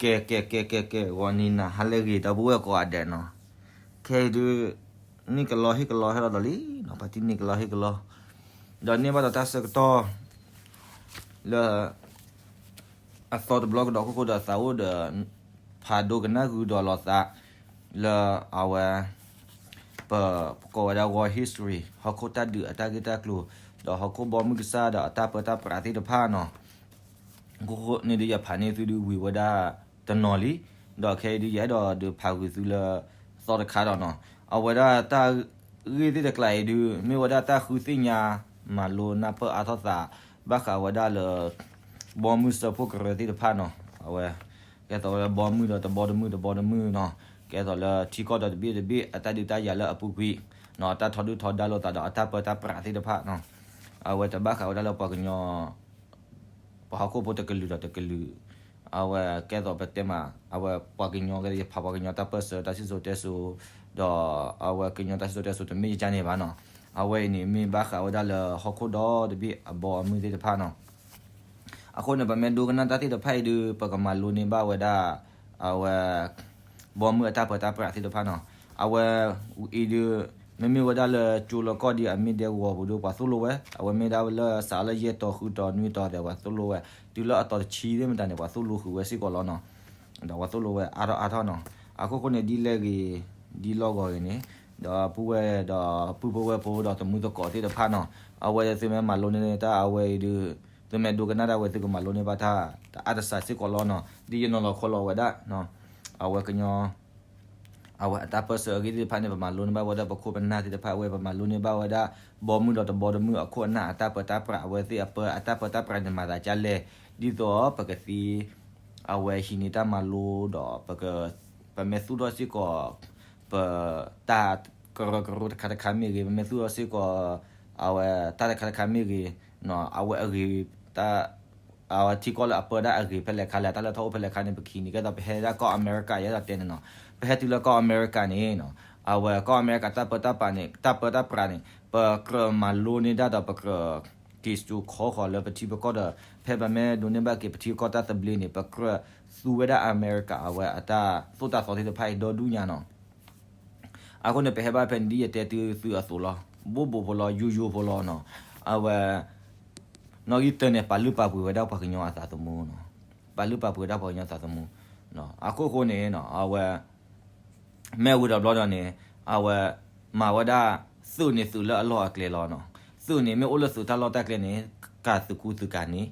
ကဲ ကဲ ကဲ ကဲ ကဲ ဂီၤနံၤနၤဟါလၢအဂ့ၤ ဒီပုၢ်ဝဲၢ်ကိးဂၤဒဲးနီၤ. ခဲအံၤဒုး န့ၢ်ကလီဟ့ၣ်ကလီဟဲလီၤဒီးလံနီၤ, ပှၤတန့ၢ်ကလီဟ့ၣ်ကလီ ဒီးန့ၢ်ဘၣ်ဒီးတၢ်ဆၢကတီၢ် လၢ အသီတဘျီကဒီး ခိၣ်ဃိဒီးသးအိၣ်ဒီး ဖးဒိကနၣ်ဃုာ်ဒီးလိာ်သး လၢအဝဲ ပ ပကိးဝဲဒၣ် War History ဟီၣ်ခိၣ်တၢ်ဒုးအတၢ်ဂ့ၢ်တၢ်ကျိၤ ဒီးဟီၣ်ခိၣ်ဘီမုၢ်ကစၢ်ဒီးအတၢ်ပၢတၢ်ပြးသ့ၣ်တဖၣ်နီၤ. ခိၣ်ဃိန့ၣ်ဒုး ယဖးန့ၢ်သုဒုးဝံၤဝဲဒၣ်တနီၤလံ, ဒီးခဲအံၤဒုး ယအဲၣ်ဒိးဒုးဖးဂုာ်သုလၢ သီတခါဒီးနီၤ. အဝဲဒၣ်တၢ်ဂ့ၢ်သ့ၣ်တကျါအံၤဒုး မ့ၢ်ဝဲဒၣ်တၢ်ဃုသ့ၣ်ညါ မၤလိနၢ်ပၢၢ်အါထီၣ်သး ဘၣ်ဃးဝဲဒၣ်လၢ ဘီမုၢ်စၢဖှိၣ်ကရၢသ့ၣ်တဖၣ်နီၤ. အဝဲ ကဲသိးလၢဘီမုၢ်ဒီးတဘီတမုၢ်တဘီတမုၢ်နီၤ, ကဲသိးလၢထံကီၢ်ဒီးတဘ့ၣ်တဘ့ၣ် အတၢ်ဒုးတၢ်ယၤလၢအပူၤကွံာ်နီၤ, တၢ်ထီဒုၣ်ထီဒါလိာ်သးဒီးအတၢ်ပၢတၢ်ပြးသ့ၣ်တဖၣ်နီၤ. အဝဲတဘၣ်ဃးဝဲဒၣ်လၢပှၤကညီ ပှၤဟီၣ်ခိၣ်ဖိတကလုာ်ဒီးတကလုာ်, အဝဲကဲသိးပတဲမး အဝဲပှၤကညီကဲ ယဖးပှၤကညီတၢ်ပၢၢ်ဆၢတၢ်စံၣ်စိၤတဲစိၤ, ဒီးအဝဲကညီတၢ်စံၣ်စိၤတဲစိၤတမ့ၢ်ယကန့ၣ်ဘၣ်နီၤ. အဝဲအံၤန့ၣ် မ့ၢ်ဘၣ်ဃးဝဲဒၣ်လၢဟီၣ်ခိၣ်ဒီတဘ့ၣ်အဘီအမုၢ်သ့ၣ်တဖၣ်နီၤ. အဃိန့ၣ် ပမ့ၢ်ဒိကနၣ်တၢ်သ့ၣ်တဖၣ်အံၤဒုး ပကမၤလိန့ၢ်ဘၣ်ဝဲဒၣ် အဝဲ ဘီမုၢ်အတၢ်ပၢတၢ်ပြးသ့ၣ်တဖၣ်နီၤ. အဝဲအံၤဒုး မ့မ့ၢ်ဝဲဒၣ်လၢကၠိလၢကီၢ်ဒ်အမ့ၢ်ဒဲကဝီၤပူၤဒုး ပှၤသိၣ်လိဝဲ, အဝဲမ့ၢ်ဒၣ်လၢစးလၢယဲၢ်တီၤဃုတီၤနွံတီၤသဲး ပှၤသိၣ်လိဝဲ, တုၤလၢအတီၤတဆံသ့ၣ်မတၤန့ၣ် ပှၤသိၣ်လိဃုာ်ဝဲစ့ၢ်ကီးလီၤနီၤ. ဒီးပှၤသိၣ်လိဝဲအါထီၣ်အါထီၣ်နီၤ. အခိၣ်ဃိန့ၣ် ဒ်လဲၣ်ဂ့ၤ ဒ်လီၢ်ဂီၤဂ့ၤန့ၣ် ဒီးပုၢ်ဝဲၢ်ဒီးပုၢ်ဖိဝဲၢ်ဖိဒီးသမူသကိးသ့ၣ်တဖၣ်နီၤ, အဝဲသုမ့ၢ်မၤလိန့ၢ်တၢ်အဝဲအံၤဒုး သုမ့ၢ်ဒိကနၣ်တၢ်ဝဲ သုကမၤလိန့ၢ်ဘၣ်တၢ် တအါတစှၤစ့ၢ်ကီးလီၤနီၤ. ဒ်ယနီၤလီၤခီလီၤဝဲဒၣ် အဝဲကညီ အဝဲအတၢ်ပၢၢ်ဆၢအဂ့ၢ်သ့ၣ်တဖၣ်န့ၣ် ပမၤလိန့ၢ်ဘၣ်ဝဲဒၣ်ပခိၣ်ပနၢ်သ့ၣ်တဖၣ်ဝဲ ပမၤလိန့ၢ်ဘၣ်ဝဲဒၣ် ဘီမုၢ်ဒီးတဘီတမုၢ်အခိၣ်အနၢ်အတၢ်ပၢတၢ်ပြး အဝဲသ့ၣ်အပၢအတၢ်ပၢတၢ်ပြးန့ၣ်မၤသးဒ်လဲၣ်, ဒ်သိးပကသ့ အဝဲဟံးန့ၢ်တၢ်မၤလိဒီး ပမ့ၢ်သူၣ်ထီၣ်စ့ၢ်ကီး ပတၢ်ကရၢကရိတခါတခါမ့ၢ်ဂ့ၤ, ပမ့ၢ်သူၣ်ထီၣ်စ့ၢ်ကီး အဝဲတၢ်တခါတခါမ့ၢ်ဂ့ၤ, အဝဲအဂ့ၤ တၢ် အဝဲထံကီၢ်လၢအပၢဒၣ်အဂ့ၤဖဲလဲၣ်ခါလဲၣ်, တၢ်လၢထီၣ်အိၣ်ဖဲလဲၣ်ခါန့ၣ် ပကဟံးန့ၢ် ကဲသိးပဟဲဒၣ်ကီၢ်အမဲရကၤ ယအဲၣ်ဒိးတဲန့ၣ်နီၤ. ပဟဲတုၤလၢကီၢ်အမဲရကၤန့ၣ် အဝဲကီၢ်အမဲရကၤတၢ်ပၢတၢ်ပြးန့ၣ် တၢ်ပၢတၢ်ပြးန့ၣ် ပကြၢးမၤလိန့ၢ်ဒၣ်ဒီး ပကြၢးက့ၤစိခီဃီၤလၢပထံပကီၢ်ဒီး ဖဲပမ့ၢ်ဒိးန့ၢ်ဘၣ်က့ၤပထံပကီၢ်တၢ်သဘျ့န့ၣ် ပကြၢးသူဝဲဒၣ်အမဲရကၤ အဝဲအတၢ်သိၣ်တၢ်သီသ့ၣ်တဖၣ်အံၤဒီဒူၣ်ညါနီၤ. အဃိန့ၣ် ပဟဲဘၣ်ဖဲန့ၣ် ဒ်ယတဲသုသုအသိးလီၤ, ဘိၣ်ဘိၣ်ဖိလီၤ, ယိယိဖိလီၤနီၤ. အဝဲ နီၣ်ဂံၢ်တၢန့ၣ် ပာ်လုၢ်ပာ်ပှ့ၤဝဲဒၣ်ပှၤကညီအသးသမူနီၤ, ပာ်လုၢ်ပာ်ပှ့ၤဝဲဒၣ်ပှၤကညီအသးသမူ. အခိၣ်ဃိန့ၣ် အဝဲ မ့ၢ်ဝံၤဒီးဘျီဒီးန့ၣ် အဝဲ မၤဝဲဒၣ် သုးန့ၣ်သုးလၢအလီၢ်အကျဲလီၤနီၤ. သုးန့ၣ် မ့ၢ်အိၣ်လၢသုးတၢ်လီၢ်တၢ်ကျဲန့ၣ် ကးသုးကူသုးကၤန့ၣ်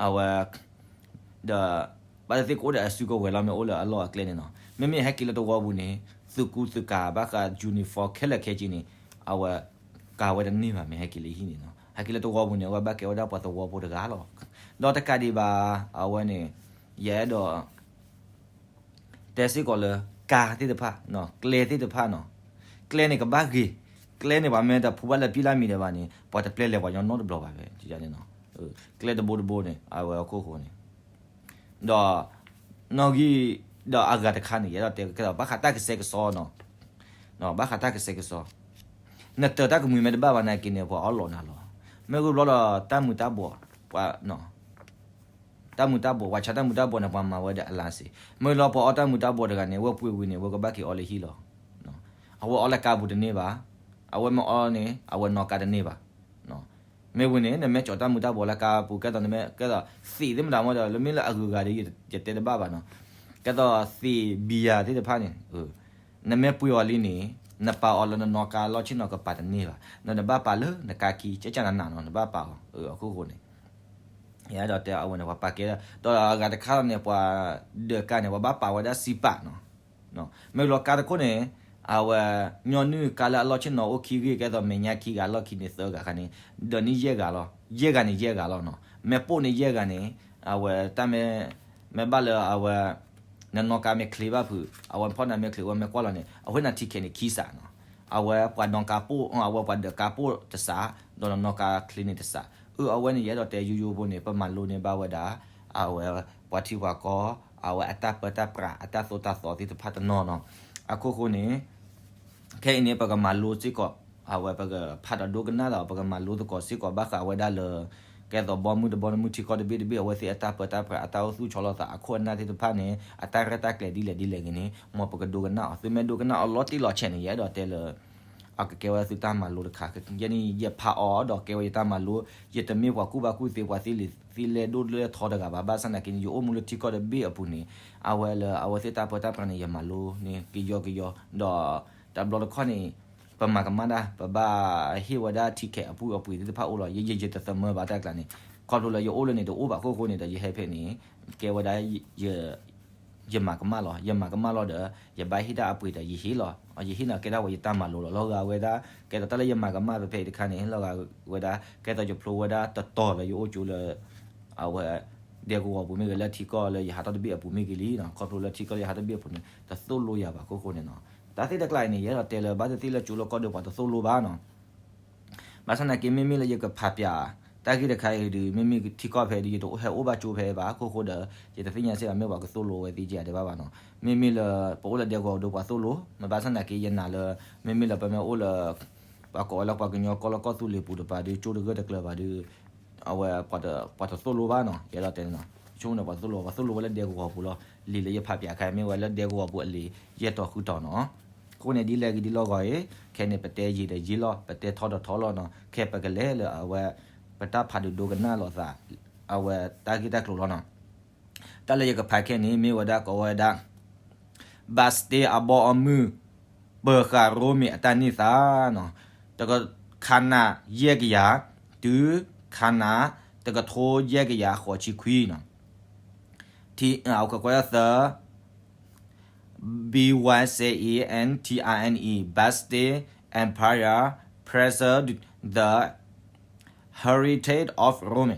အဝဲ ဒီး ဘၣ်သ့ၣ်သ့ၣ်ကအိၣ်ဒီးအစုကဝဲၤလီၤ မ့ၢ်အိၣ်လၢအလီၢ်အကျဲန့ၣ်နီၤ. မ့မ့ၢ်ဟဲက့ၤလၢတဝီပူၤန့ၣ် သုးကူသုးကၤဘၣ်ဃး uniform ခဲလၢာ်ခဲဆ့န့ၣ် အဝဲ ကၤဝဲတန့ၢ်ဘၣ် မ့ၢ်ဟဲက့ၤလၢဟံၣ်န့ၣ်နီၤ. ဟဲက့ၤလၢတဝီပူၤန့ၣ် အဝဲဘၣ်ကဲဝဲဒၣ်ပှၤသဝီဖိတဂၤလီၤ. ဒီးတကးဒံးဘၣ် အဝဲန့ၣ် ယအဲၣ်ဒိး တဲစ့ၢ်ကီးလၢ ကါသ့ၣ်တဖၣ် ကျဲသ့ၣ်တဖၣ်နီၤ, ကျဲန့ၣ်ကဘၣ်ဂ့ၤ, ကျဲန့ၣ် ပှၤမ့ၢ်တဖူဘၣ်လၢပျံၤလၢမံၤဒီးဘၣ်န့ၣ် ပှၤတပျဲလဲၤပှၤကညီနီတဘျီဘၣ်ဖဲန့ၣ်. ကျဲတဘိတဘိန့ၣ် အဝဲအခိၣ်ဃိန့ၣ် ဒီး နီၣ်ဂံၢ် ဒီးအဂၤတခါန့ၣ် ယအဲၣ်ဒိးတဲကဲဒီး ဘၣ်ဃးတၢ်ကစဲကစီနီၤ, ဘၣ်ဃးတၢ်ကစဲကစီ နတၢၤတၢ်ကမှံၤမ့ၢ်တဘၣ်ဘၣ်နာ်က့န့ၣ် ပှၤအီၣ်လီၤနၤလီၤ. မ့ၢ်ဂ့ၢ်ဘျီဒီး တၢ်မုာ်တၢ်ဘှီး ပှၤ တၢ်မုာ်တၢ်ဘှီး ပှၤဆါတၢ်မုာ်တၢ်ဘှီးန့ၣ် ပှၤမၤဝဲဒီးအလါစ့ၢ်. မ့ၢ်လီၤပှၤအီၣ်တၢ်မုာ်တၢ်ဘှီးတဂၤန့ၣ် ဝဲပှ့ၤဝံၤန့ၣ် ဝဲကဘၣ်က့ၤအီလၢဟံၣ်လီၤ. အဝဲအီလၢကါပူၤတန့ၢ်ဘၣ်, အဝဲမ့ၢ်အီန့ၣ် အဝဲနီၣ်ကါတန့ၢ်ဘၣ်. မ့ၢ်ဝံၤန့ၣ် နမ့ၢ်ကၠီၤတၢ်မုာ်တၢ်ဘှီးလၢကါပူၤ ကဲသိးနမ့ၢ် ကဲသိး သ့ၣ်သ့ၣ်မတၤမ့ၢ်ဒီး လၢမ့ၢ်လၢအဂုၤအဂၤဒီး ယတဲတဘၣ်ဘၣ်နီၤ. ကဲသိးသ့ၣ်ဘံယၤသ့ၣ်တဖၣ်န့ၣ် နမ့ၢ်ပှ့ၤအီၤလံန့ၣ် နပာ်အီၤလၢနနီၣ်ကါလီၢ်ဆ့ၣ်နီၤကပၤတန့ၢ်ဘၣ်. နဘၣ်ပာ်လၢနကါခံ ကဲကနနနီၤ နဘၣ်ပာ်အီၤ အခိၣ်ဃိန့ၣ် ယအဲၣ်ဒိးတဲအဝဲန့ၣ် ပှၤပာ်ကဲ ဒီးအဂၤတခါန့ၣ် ပှၤဒၢးကါန့ၣ် ပှၤဘၣ်ပာ်ဝဲဒၣ်စံးပာ်နီၤ. မ့ၢ်လီၤကါတခိၣ်န့ၣ် အဝဲ ညီနုၢ်ကါလၢအလီၢ်ဆ့ၣ်နီၤအိၣ်ခံဂ့ၢ် ကဲသိးမဲာ်ညါခံဂၤ လီၢ်ခံန့ၣ်သၢဂၤခါန့ၣ် ဒၢးန့ၢ်ယဲၢ်ဂၤလီၤ. ယဲၢ်ဂၤန့ၣ်ယဲၢ်ဂၤလီၤနီၤ. မ့ၢ်ပိၢ်န့ၢ်ယဲၢ်ဂၤန့ၣ် အဝဲတၢ်မ့ၢ် မ့ၢ်ဘၣ်လၢအဝဲ နနီၣ်ကါမ့ၢ်ချ့ဘၣ်ဖုး အဝဲဖီၣ်နၤမ့ၢ်ချ့ အဝဲမ့ၢ်ကွၢ်လီၤန့ၣ် အဝဲနၤထံခဲန့ၣ်ခံစးနီၤ. အဝဲပှၤနီၣ်ကါပိၢ် အဝဲပှၤဒၢးကါပိၢ်တစး ဒီးနနီၣ်ကါချ့န့ၣ်တစး. အၢ အဝဲန့ၣ် ယအဲၣ်ဒိးတဲယိယိဖိန့ၣ် ပမၤလိန့ၢ်ဘၣ်ဝဲဒၣ် အဝဲပှၤထံပှၤကီၢ် အဝဲအတၢ်ပၢတၢ်ပြး အတၢ်သိၣ်တၢ်သီသ့ၣ်တဖၣ်တနီၤနီၤ. အခိၣ်ဃိန့ၣ် ခဲအံၤန့ၣ် ပကမၤလိစ့ၢ်ကီး အဝဲပကဖးဒီးဒိကနၣ်ဒီး ပကမၤလိသကိးစ့ၢ်ကီး ဘၣ်ဃးဝဲဒၣ်လၢ ကဲသိးဘီမုၢ်တဘီမုၢ် ထံကီၢ်တဘ့ၣ်တဘ့ၣ် အဝဲသ့ၣ်အတၢ်ပၢတၢ်ပြး အတၢ်အိၣ်သူၣ်ဆီလီၤသး အခိၣ်အနၢ်သ့ၣ်တဖၣ်န့ၣ် အတၢ်ရဲၣ်တၢ်ကျဲၤဒ်လဲၣ်ဒ်လဲၣ်ဂ့ၤန့ၣ် မ်ပကဒိကနၣ်အီၤ. သုမ့ၢ်ဒိကနၣ်အီၤလီၤတံၢ်လီၤဆဲးန့ၣ် ယအဲၣ်ဒိးတဲလၢ အကကဲဝဲဒၣ်သုတၢ်မၤလိတခါ ယဲန့ၣ် ယဖးအီၤဒီးကဲဝဲယတၢ်မၤလိ, ယတမ့ၢ်ပှၤကူၣ်ဘၣ်ကူၣ်သ့ ပှၤသ့လံာ်သ့လဲၢ်ဒိၣ်လဲၢ်ထီတဂၤဘၣ်. ဘၣ်ဆၣ်သနာ်က့န့ၣ် ယအိၣ်မူလၢထံကီၢ်တဘ့ၣ်အပူၤန့ၣ် အဝဲလၢအဝဲသ့ၣ်တၢ်ပၢတၢ်ပြးန့ၣ် ယမၤလိန့ၣ် ကယီကယီ, ဒီးတဘျီတခီၣ်န့ၣ် ပမၤကမၣ်ဒၣ် ပဘၣ်ဟ့ၣ်ဝဲဒၣ် ထံခဲး အပုၢ်အပှ့ၤသ့ၣ်တဖၣ်အိၣ်လီၤ. ယ ယ ယတသမၢဘၣ်တၢ်ကျါန့ၣ် ခီဖျိလၢယအိၣ်လၢန့ၣ် တအိၣ်ဘၣ်အခိၣ်ဃိန့ၣ်ဒီး ယဟဲဖဲန့ၣ် ကဲဝဲဒၣ် ယမၤကမၣ်လီၤ. ယမၤကမၣ်လီၤဒီး ယဘၣ်ဟ့ၣ်တၢ်အပှ့ၤဒီးယဟ့ၣ်လီၤ. ယဟ့ၣ်န့ၣ်ကဲဒၣ်ဝဲယတၢ်မၤလိလီၤ. လီၤဂာ်ဝဲဒၣ် ကဲသိးတၢ်လၢယမၤကမၣ်ဖဲဖဲအံၤတခါန့ၣ် လီၤဂာ်ဝဲဒၣ် ကဲသိးယဖျိဝဲဒၣ်တတီၤလၢယအိၣ်ကၠိလၢ အဝဲ ဒဲကဝီၤပူၤမ့ၢ်ဂ့ၤ လၢထံကီၢ်လၢယဟးထီၣ်တဘ့ၣ်အပူၤမ့ၢ်ဂ့ၤလံ, ခီဖျိလၢထံကီၢ်လၢယဟးထီၣ်တဘ့ၣ်အပူၤန့ၣ် တသိၣ်လိယၤဘၣ်အခိၣ်ဃိန့ၣ်နီၤ. တၢ်သ့ၣ်တကျါအံၤန့ၣ် ယအဲၣ်ဒိးတဲလၢ ဘၣ်သ့ၣ်သ့ၣ်လၢကၠိလၢကီၢ်ဒိၣ်ပှၤတသိၣ်လိဘၣ်နီၤ. ဘၣ်ဆၣ်သနာ်က့ မ့မ့ၢ်လၢယကဖးပၠး တၢ်ဂ့ၢ်တခါအံၤဒီး မ့မ့ၢ်ထံကီၢ်ဖဲဒီး ယတဟဲအိၣ်ဘၣ်ကၠိဖဲဘၣ်အခိၣ်ဃိဒီး ယတသ့ၣ်ညါစ့ၢ်ကီး မ့ၢ်ပှၤကသိၣ်လိဝဲသ့ကဲဒဲးဘၣ်ဘၣ်နီၤ. မ့မ့ၢ်လၢ ပအိၣ်လၢဒဲကဝီၤပူၤဒီးပှၤသိၣ်လိ, မ့ၢ်ဘၣ်ဆၣ်သနာ်က့ ယနာ်လၢ မ့မ့ၢ်လၢပမ့ၢ်အိၣ်လၢ ပှၤကိးဝဲလၢပှၤကညီကီၢ်လၢကီၢ်သူလ့ၤပူၤတပၤဒီး ကၠိတဂၢၢ်တကျၢၤဘၣ်ဒီး အဝဲ ပှၤတသိၣ်လိဘၣ်နီၤ. ယအဲၣ်ဒိးတဲန့ၣ်နီၤ. ဆိကမိၣ်န့ၣ် ပှၤသိၣ်လိ ပှၤသိၣ်လိဝဲလၢဒဲကဝီၤပူၤလီၤ. လံာ်လၢယဖးပၠးခါ မ့ၢ်ဝဲလၢဒဲကဝီၤပူၤအလံာ် ယဲၢ်တီၤဃုတီၤနီၤ. အဃိန့ၣ် ဒ်လဲၣ်ဂ့ၤဒ်လဲၣ်ဂ့ၤအံၤ ခဲန့ၣ် ပတဲယံာ်ဒီးယံာ်လီၤ, ပတဲထီဒီးထီလီၤနီၤ. ခဲပကလဲၤလၢအဝဲ ပတၢ်ဖးဒိၣ်ဒိကနၣ်လိာ်သး အဝဲတၢ်ဂ့ၢ်တၢ်ကျိၤလီၤနီၤ. တၢ်လၢယကဖးခဲန့ၣ် မ့ၢ်ဝဲဒၣ်ကိးဝဲဒၣ် ဘၣ်စတ့အဘီအမုၢ် ပၢၤဃာ်ရိမ့ၤအတၢ်န့ၢ်သါနီၤ, တက ခါနၤယဲၢ်ကယၤ တုၤခါနၤ တကထိယဲၢ်ကယၤဃိးဆံခွံနီၤ. ထံ အကကွဲးသၢ B Y S T I N E, Byzantine Empire preserved the heritage of Rome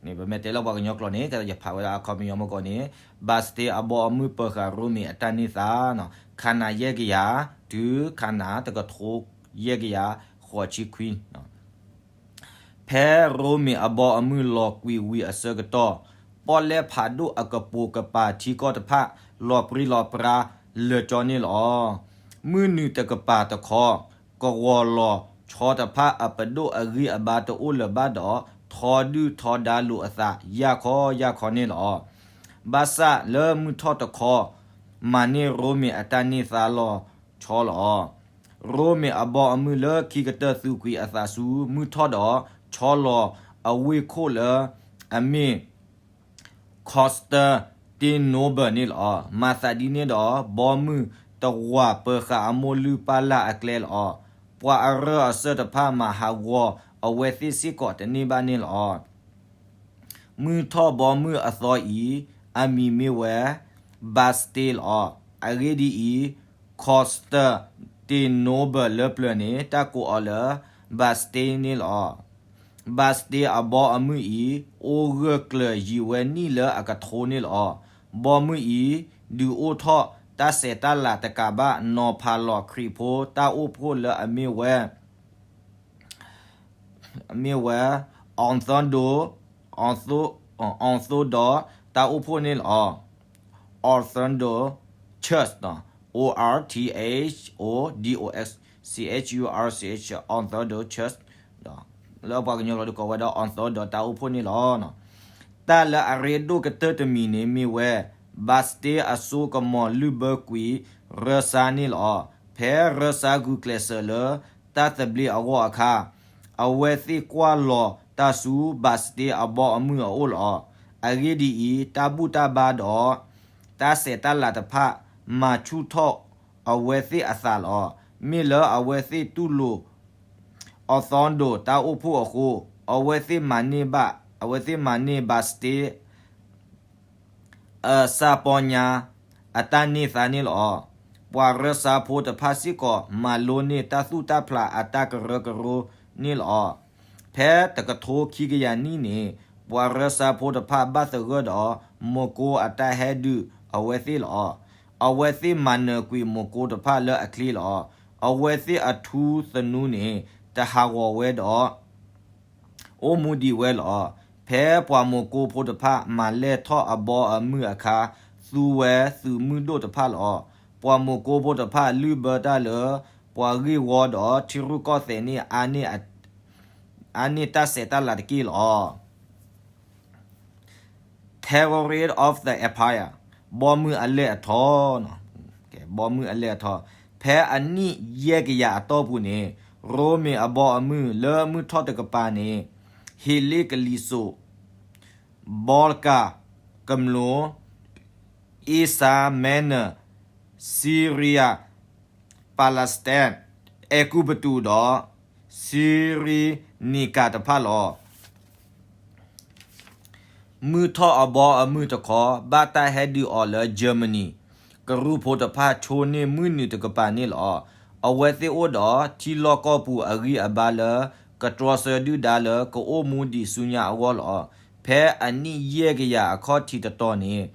န့ၣ် ပမ့ၢ်တဲလၢပှၤကညီကျိာ်န့ၣ် ကဲသိးယဖးဝဲဒၣ်အခီပညီမ့ၢ်ကီးန့ၣ် ဘၣ်စတ့အဘီအမုၢ်ပၢၤဃာ်ရိမ့ၤအတၢ်န့ၢ်သါနီၤ, ခါနၤယဲၢ်ကယၤ တုၤခါနၤတကထိယဲၢ်ကယၤဃိးဆံခွံနီၤ. ဖဲရိမ့ၤအဘီအမုၢ်လီၤကွံာ်ဝံၤအဆၢကတီၢ်, ပီၣ်လဲၣ်ဖးဒိၣ်အကပိာ်ကပၤထံကီၢ်တဖၣ် လီၤပြံလီၤပြါလၢာ်ကၠီန့ၣ်လီၤ. မုၢ်နုာ်တကပၤတခီ, ကဝီၤလီၤဆီတဖၣ်အပဒိၣ်အဂံၢ်အဘါတအိၣ်လၢၤဘၣ်ဒီး ထီဒုၣ်ထီဒါလိာ်အသး ယၢ်ခီယၢ်ခီန့ၣ်လီၤ. ဘၣ်ဆၣ်လၢမုၢ်ထီၣ်တခီ, မၤန့ၢ်ရိမ့ၤအတၢ်န့ၢ်သါလီၤဆီလီၤ. ရိမ့ၤအဘီအမုၢ်လၢခံကတၢၢ် သူကွံာ်အသးဆူမုၢ်ထီၣ်ဒီး ဆီလီၤအဝ့ၢ်ခိၣ်လၢအမ့ၢ် Constantinople န့ၣ်လီၤ. မၤသးဒ်န့ၣ်ဒီး ဘီမုၢ်တဝးပၢၤဃာ်အမိၢ်လုၢ်ပၢ်လၢ်အကျဲလီၤ. ပှၤအရၢၢ်အစၢၢ်တဖၣ်မၤဟးဂီၤ အဝဲသ့ၣ်စ့ၢ်ကီးတန့ၢ်ဘၣ်န့ၣ်လီၤ. မုၢ်ထီၣ်ဘီမုၢ်အသီအံၤ အမံၤမ့ၢ်ဝဲ Bastille လီၤ. အဂ့ၢ်ဒ်အံၤ, Constantinople လၢပျၢၤန့ၣ် တၢ်ကိးအီၤလၢ Bastille န့ၣ်လီၤ. Bastille အဘီအမုၢ်အံၤ အိၣ်ဂၢၢ်ကျၢၤယံာ်ဝဲနံၣ်လၢအကထိန့ၣ်လီၤ. ဘီမုၢ်အံၤ ဒုးအိၣ်ထီၣ်တၢ်ဆဲးတၢ်လၤတကးဘၣ် နီၤဖးလီၤခရံာ်ဖိတၢ်အိၣ်ဖှိၣ်လၢအမ့ၢ်ဝဲ မ့ၢ်ဝဲ Orthodox, Ortho, Orthodox တၢ်အိၣ်ဖှိၣ်န့ၣ်လီၤ. Orthodox Church, O R T H O D O X C H U R C H, Orthodox Church လၢပှၤကညီကျိာ်ဒီးကိးဝဲဒၣ် Orthodox တၢ်အိၣ်ဖှိၣ်န့ၣ်လီၤ. တၢ်လၢအရ့ဒိၣ်ကတၢၢ်တမံၤန့ၣ်မ့ၢ်ဝဲ Bastille အစိကမီၤလုၢ်ဘၢကွံာ်ရၢစါန့ၣ်လီၤ. ဖဲရၢစါဂုာ်ကျဲးစၢးလၢတၢ်သဘျ့အဂီၢ်အခါ, အဝဲသ့ၣ်ကွၢ်လီၤတၢ်ဆူ Bastille အဘီအမုၢ်အအိၣ်လီၤ. အဂ့ၢ်ဒ်အံၤ, တၢ်ဘူၣ်တၢ်ဘါဒီး တၢ်ဆဲးတၢ်လၤတဖၣ် မၤဆူၣ်ထီၣ်အဝဲသ့ၣ်အသးလီၤ. မ့ၢ်လၢအဝဲသ့ၣ်တူၢ်လိာ် Orthodox တၢ်အိၣ်ဖှိၣ်အဃိ, အဝဲသ့ၣ်မၤန့ၢ်ဘၣ်, အဝဲသ့ၣ်မၤန့ၢ် Bastille အစၢ်ပီညါအတၢ်န့ၢ်သါန့ၣ်လီၤ. ပှၤရၢစါဖိတဖၣ်စ့ၢ်ကီး မၤလိန့ၢ်တၢ်သူၣ်တၢ်ဖျးအတၢ်ကရၢကရိန့ၣ်လီၤ. ဖဲတကထိခံကယၤနံၣ်န့ၣ်, ပှၤရၢစါဖိတဖၣ်ဘၣ်သဂၢၢ်ဒီး မူးကိအတၢ်ဟဲဒုးအဝဲသ့ၣ်လီၤ. အဝဲသ့ၣ်မၤနၢၤကွံာ်မူးကိတဖၣ်လၢအချ့လီၤ. အဝဲသ့ၣ်အထူသနူန့ၣ် တဟးဂီၤဝဲဒီး အိၣ်မူဒံးဝဲလီၤ. ဖဲပှၤမူးကိဖိတဖၣ် မၤလဲၢ်ထီၣ်အဘီအမုၢ်အခါ, သူဝဲသုးမုၢ်ဒိၣ်တဖၣ်လီၤ. ပှၤမူးကိဖိတဖၣ် လုၢ်ဘၢတၢ်လၢပှၤဂ့ၢ်ဝီဒီး ထံရူၢ်ကီၢ်သဲးန့ၣ် အါန့ၢ်အ အါန့ၢ်တၢ်ဆဲးတၢ်လၤတက့ၢ်လီၤ. Terrorist of the Empire, ဘီမုၢ်အလဲၢ်အထီ, ဘီမုၢ်အလဲၢ်အထီ, ဖဲအနံၣ်ယဲၢ်ကယၤအတီၢ်ပူၤန့ၣ် ရိမ့ၤအဘီအမုၢ်လၢမုၢ်ထီၣ်တကပၤန့ၣ် ဟ့းလ့ၣ်ကလံၤစိး, ဘီလကၤ, ကမျိး, အ့စါမဲနၢၤ, စံရံယါ, ပၤလးစတ့, အဲၤကူပတူးဒီး စံရ့နံကၤတဖၣ်လီၤ. မုၢ်ထီၣ်အဘီအမုၢ်တခီ ဘၣ်တၢ်ဟဲဒုးအီၤလၢ Germany ကရူၢ်ဖိတဖၣ်ဆိန့ၢ်မုၢ်နုာ်တကပၤန့ၣ်လီၤ. အဝဲသ့ၣ်အိၣ်ဒီးထံလီၢ်ကီၢ်ပူၤအဂံၢ်အဘါလၢ ကတြီဆၢဒုၣ်ဒါလၢကအိၣ်မူဒံးဆူညါအဂီၢ်လီၤ. ဖဲအနံၣ်ယဲၢ်ကယၤအခီၣ်ထံးတတီၤန့ၣ်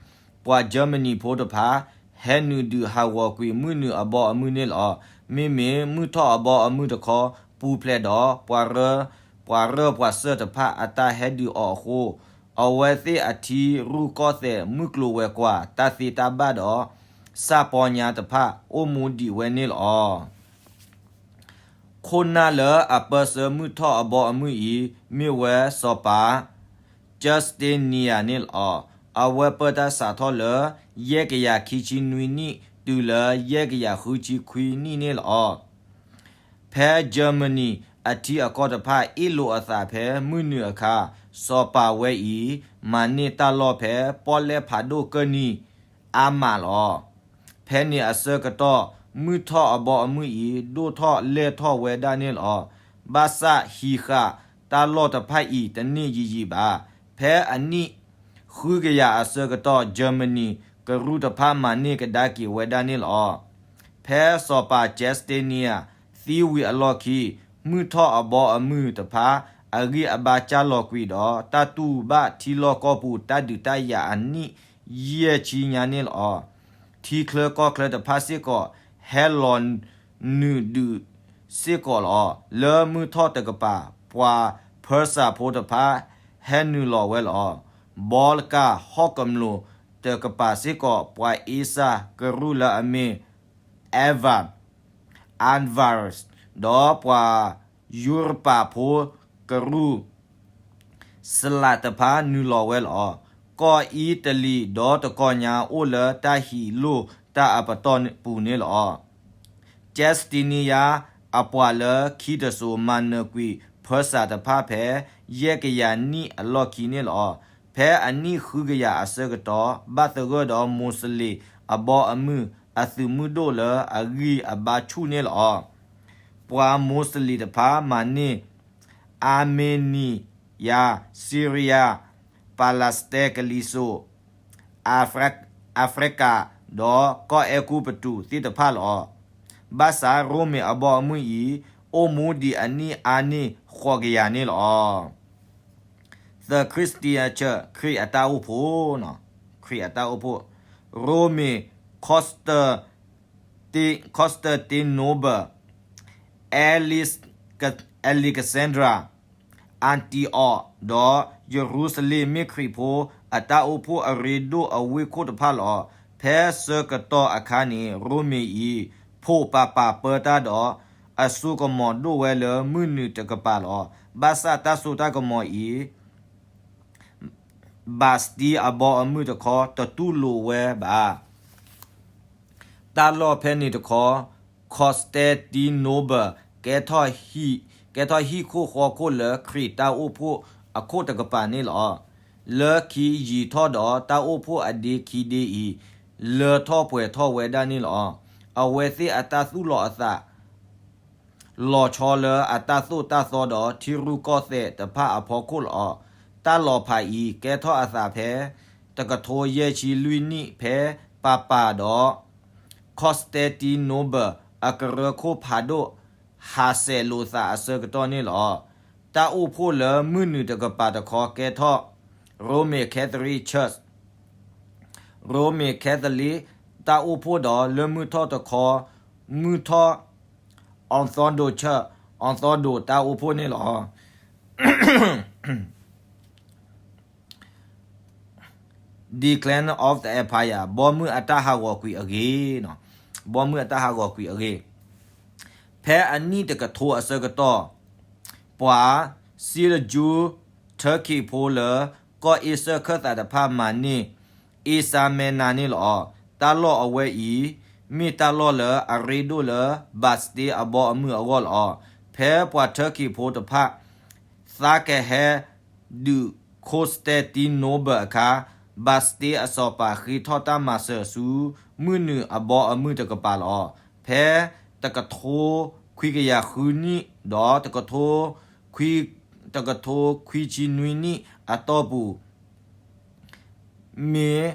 ပှၤ Germany ဖိတဖၣ် ဟဲနုာ်ဒုးဟးဂီၤကွံာ်မုၢ်နုာ်အဘီအမုၢ်န့ၣ်လီၤ. မ့မ့ၢ်မုၢ်ထီၣ်အဘီအမုၢ်တခီ ပူၤဖျဲးဒီး ပှၤရၢပှၤစၢၢ်တဖၣ်အတၢ်ဟဲဒုးအီၤအဃိ အဝဲသ့ၣ်အထံရူၢ်ကီၢ်သဲးမုၢ်ကျိၤဝဲၤကွာ် တၢ်သ့တၢ်ဘၣ်ဒီး စၢ်ပီညါတဖၣ်အိၣ်မူဒံးဝဲန့ၣ်လီၤ. ခိၣ်နၢ်လၢအပၢဆှၢမုၢ်ထီၣ်အဘီအမုၢ်အံၤ မ့ၢ်ဝဲစီၤပၤ Justinian န့ၣ်လီၤ. အဝဲပၢတၢ်စးထီၣ်လၢ ယဲၢ်ကယၤခံဆံနွံနံၣ် တုၤလၢယဲၢ်ကယၤဃုဆံခွံနံၣ်န့ၣ်လီၤ. ဖဲ Germany အထံအကီၢ်တဖၣ်အ့ၣ်လိာ်အသးဖဲမုၢ်နုာ်အခါ စီၤပၤဝဲအံၤ မၤန့ၢ်တၢ်လီၢ်ဖဲပီၣ်လဲၣ်ဖးဒိၣ်ကၢၢ်နံၤ အါမးလီၤ. ဖဲန့ၣ်အဆၢကတီၢ် မုၢ်ထီၣ်အဘီအမုၢ်အံၤ ဒိၣ်ထီၣ်လဲၢ်ထီၣ်ဝဲဒၣ်န့ၣ်လီၤ. ဘၣ်ဆၣ်ဟံးဃာ်တၢ်လီၢ်တဖၣ်အံၤတန့ၢ်ယံာ်ယံာ်ဘၣ်. ဖဲအနံၣ်ဃုကယၤအဆၢကတီၢ် Germany ကရူၢ်တဖၣ်မၤန့ၢ်ကဒါက့ၤဝဲဒၣ်န့ၣ်လီၤ. ဖဲစီၤပၤ Justinian သံဝံၤအလီၢ်ခံ မုၢ်ထီၣ်အဘီအမုၢ်တဖၣ် အဂံၢ်အဘါကၢ်လီၤကွံာ်ဒီး တၢ်တူၢ်ဘၣ်ထံလီၢ်ကီၢ်ပူၤတၢ်ဒုးတၢ်ယၤအနံၣ်ယဲၢ်ဆံညါန့ၣ်လီၤ. ထံချၢကီၢ်ချၢတဖၣ်စ့ၢ်ကီး ဟဲလီၤနုာ်ဒုးစ့ၢ်ကီးလီၤ. လၢမုၢ်ထီၣ်တကပၤ ပှၤဖၢစးဖိတဖၣ် ဟဲနုာ်လီၤဝဲလီၤ. ဘီလကၤဟီၣ်ကမျိးတကပၤစ့ၢ်ကီး ပှၤအ့စၢ်ကရူၢ်လၢအမ့ၢ် Ivan Alvarez ဒီးပှၤယူရပၤဖိကရူၢ် စလးတဖၣ်နုာ်လီၤဝဲလီၤ. ကီၢ်အံၣ်တလံၤဒီတကီၢ်ညါအိၣ်လၢတၢ်ဟံးလိၢ်တၢ်အပတီၢ်ပူၤန့ၣ်လီၤ. Justinian အပှၤလၢခံတစိၤမၤနၢၤကွံာ်ဖၢစးတဖၣ်ဖဲ ယဲၢ်ကယၤနံၣ်အလီၢ်ခံန့ၣ်လီၤ. ဖဲအနံၣ်ဃုကယၤအဆၢကတီၢ် ဘၣ်သဂၢၢ်ဒီးမိၤစလ့ၣ်အဘီအမုၢ် အသုးမုၢ်ဒိၣ်လၢအဂံၢ်အဘါဆူၣ်န့ၣ်လီၤ. ပှၤမိၤစလ့ၣ်တဖၣ်မၤန့ၢ် Armenia, Syria, Palestine ကလံၤစိး Africa ဒီးကီၢ်အဲၤကူပတူးသ့ၣ်တဖၣ်လီၤ. ဘၣ်ဆၣ်ရိမ့ၤအဘီအမုၢ်အံၤ အိၣ်မူဒံးအနံၣ်အါန့ၢ်ဃိးကယၤန့ၣ်လီၤ. The Christian Church ခရံာ်အတၢ်အိၣ်ဖှိၣ်, ခရံာ်အတၢ်အိၣ်ဖှိၣ်, ရိမ့ၤ Constantinople, Alexandria, Antioch ဒီးယရူၤၡလ့ၣ် မ့ၢ်ခရံာ်ဖိအတၢ်အိၣ်ဖှိၣ်အရ့ဒိၣ်အဝ့ၢ်ခိၣ်တဖၣ်လီၤ. ဖဲဆၢကတီၢ်အခါန့ၣ် ရိမ့ၤအံၤ ဖိးပာ်ပာ်ပၢတၢ်ဒီး အစိကမီၤဒိၣ်ဝဲလၢမုၢ်နုာ်တကပၤလီၤ. ဘၣ်ဆၣ်တၢ်စိတၢ်ကမီၤအံၤ Bastille အဘီအမုၢ်တခီ တတူၢ်လိာ်ဝဲဘၣ်. တၢ်လီၢ်ဖဲန့ၣ်တခီ Constantinople ကဲထီၣ်ဟံၣ်, ကဲထီၣ်ဟံၣ်ခိၣ်ဃီခိၣ်လၢခရံာ်တၢ်အိၣ်ဖှိၣ်အခိၣ်တကပၤန့ၣ်လီၤ. လၢခံယံာ်ထီၣ်ဒီးတၢ်အိၣ်ဖှိၣ်အဒ့ခံဒ့အံၤ လၢထီၣ်ပှဲၤထီၣ်ဝဲဒၣ်န့ၣ်လီၤ. အဝဲသ့ၣ်အတၢ်သူၣ်လီၤအသး လီၤဆီလၢအတၢ်သိၣ်တၢ်သီဒီးထံရူၢ်ကီၢ်သဲးတဖၣ်အဖီခိၣ်လီၤ. တၢ်လီၤဖးအံၤကဲထီၣ်အသးဖဲ တကထိယဲၢ်ဆံလွံၢ်နံၣ် ဖဲပၤပၤဒီး Constantinople အကရၢခိၣ်ဖးဒိၣ် ဟးဆှဲးလိာ်သးအဆၢကတီၢ်န့ၣ်လီၤ. တၢ်အိၣ်ဖှိၣ်လၢမုၢ်နုာ်တကပၤတခီကဲထီၣ် Roman Catholic Church, Roman Catholic တၢ်အိၣ်ဖှိၣ်ဒီးလၢမုၢ်ထီၣ်တခီ မုၢ်ထီၣ် Orthodox Church, Orthodox တၢ်အိၣ်ဖှိၣ်န့ၣ်လီၤ. Decline of the Empire ဘီမုၢ်အတၢ်ဟးဂီၤကွံာ်အဂ့ၢ်, ဘီမုၢ်အတၢ်ဟးဂီၤကွံာ်အဂ့ၢ်. ဖဲအနံၣ်တကထိအဆၢကတီၢ် ပှၤ စံလကၠူ ထၢကံၣ်ဖိလၢ ကီၢ်အ့စၢၣ်ခၢၣ်သးတဖၣ်မၤန့ၢ် အ့စါမဲနါန့ၣ်လီၤ. တၢ်လီၢ်အဝဲအံၤ မ့ၢ်တၢ်လီၢ်လၢအရ့ဒိၣ်လၢ ဘၣ်စတ့အဘီအမုၢ်အဂီၢ်လီၤ. ဖဲပှၤထၢကံၣ်ဖိတဖၣ် သးကဟဲဒုး Constantinople အခါ ဘၣ်စတ့အစီၤပၤဃ့ထီၣ်တၢ်မၤစၢၤဆူ မုၢ်နုာ်အဘီအမုၢ်တကပၤလီၤ. ဖဲတကထိခွံကယၤဃုနံၣ် ဒီး တကထိခွံဆံနွံနံၣ်အတီၢ်ပူၤ မ့ၢ်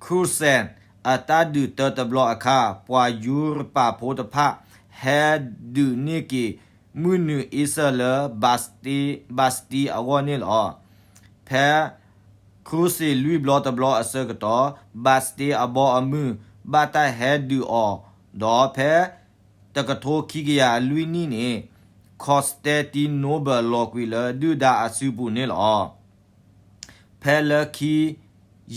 Crusade အတၢ်ဒုးတၢတဘျီအခါ ပှၤယူရပၤဖိတဖၣ် ဟဲဒုးန့ၢ်က့ၤ မုၢ်နုာ်အ့စၢၣ်လၢ Bastille အဂီၢ်န့ၣ်လီၤ. ဖဲ Crusade လွံၢ်ဘျီတဘျီအဆၢကတီၢ် Bastille အဘီအမုၢ် ဘၣ်တၢ်ဟဲဒုးအီၤ ဒီးဖဲ တကထိခံကယၤလွံၢ်နံၣ်န့ၣ် Constantinople လီၤကွံာ်လၢဒုၣ်ဒါအစုပူၤန့ၣ်လီၤ. ဖဲလၢခံ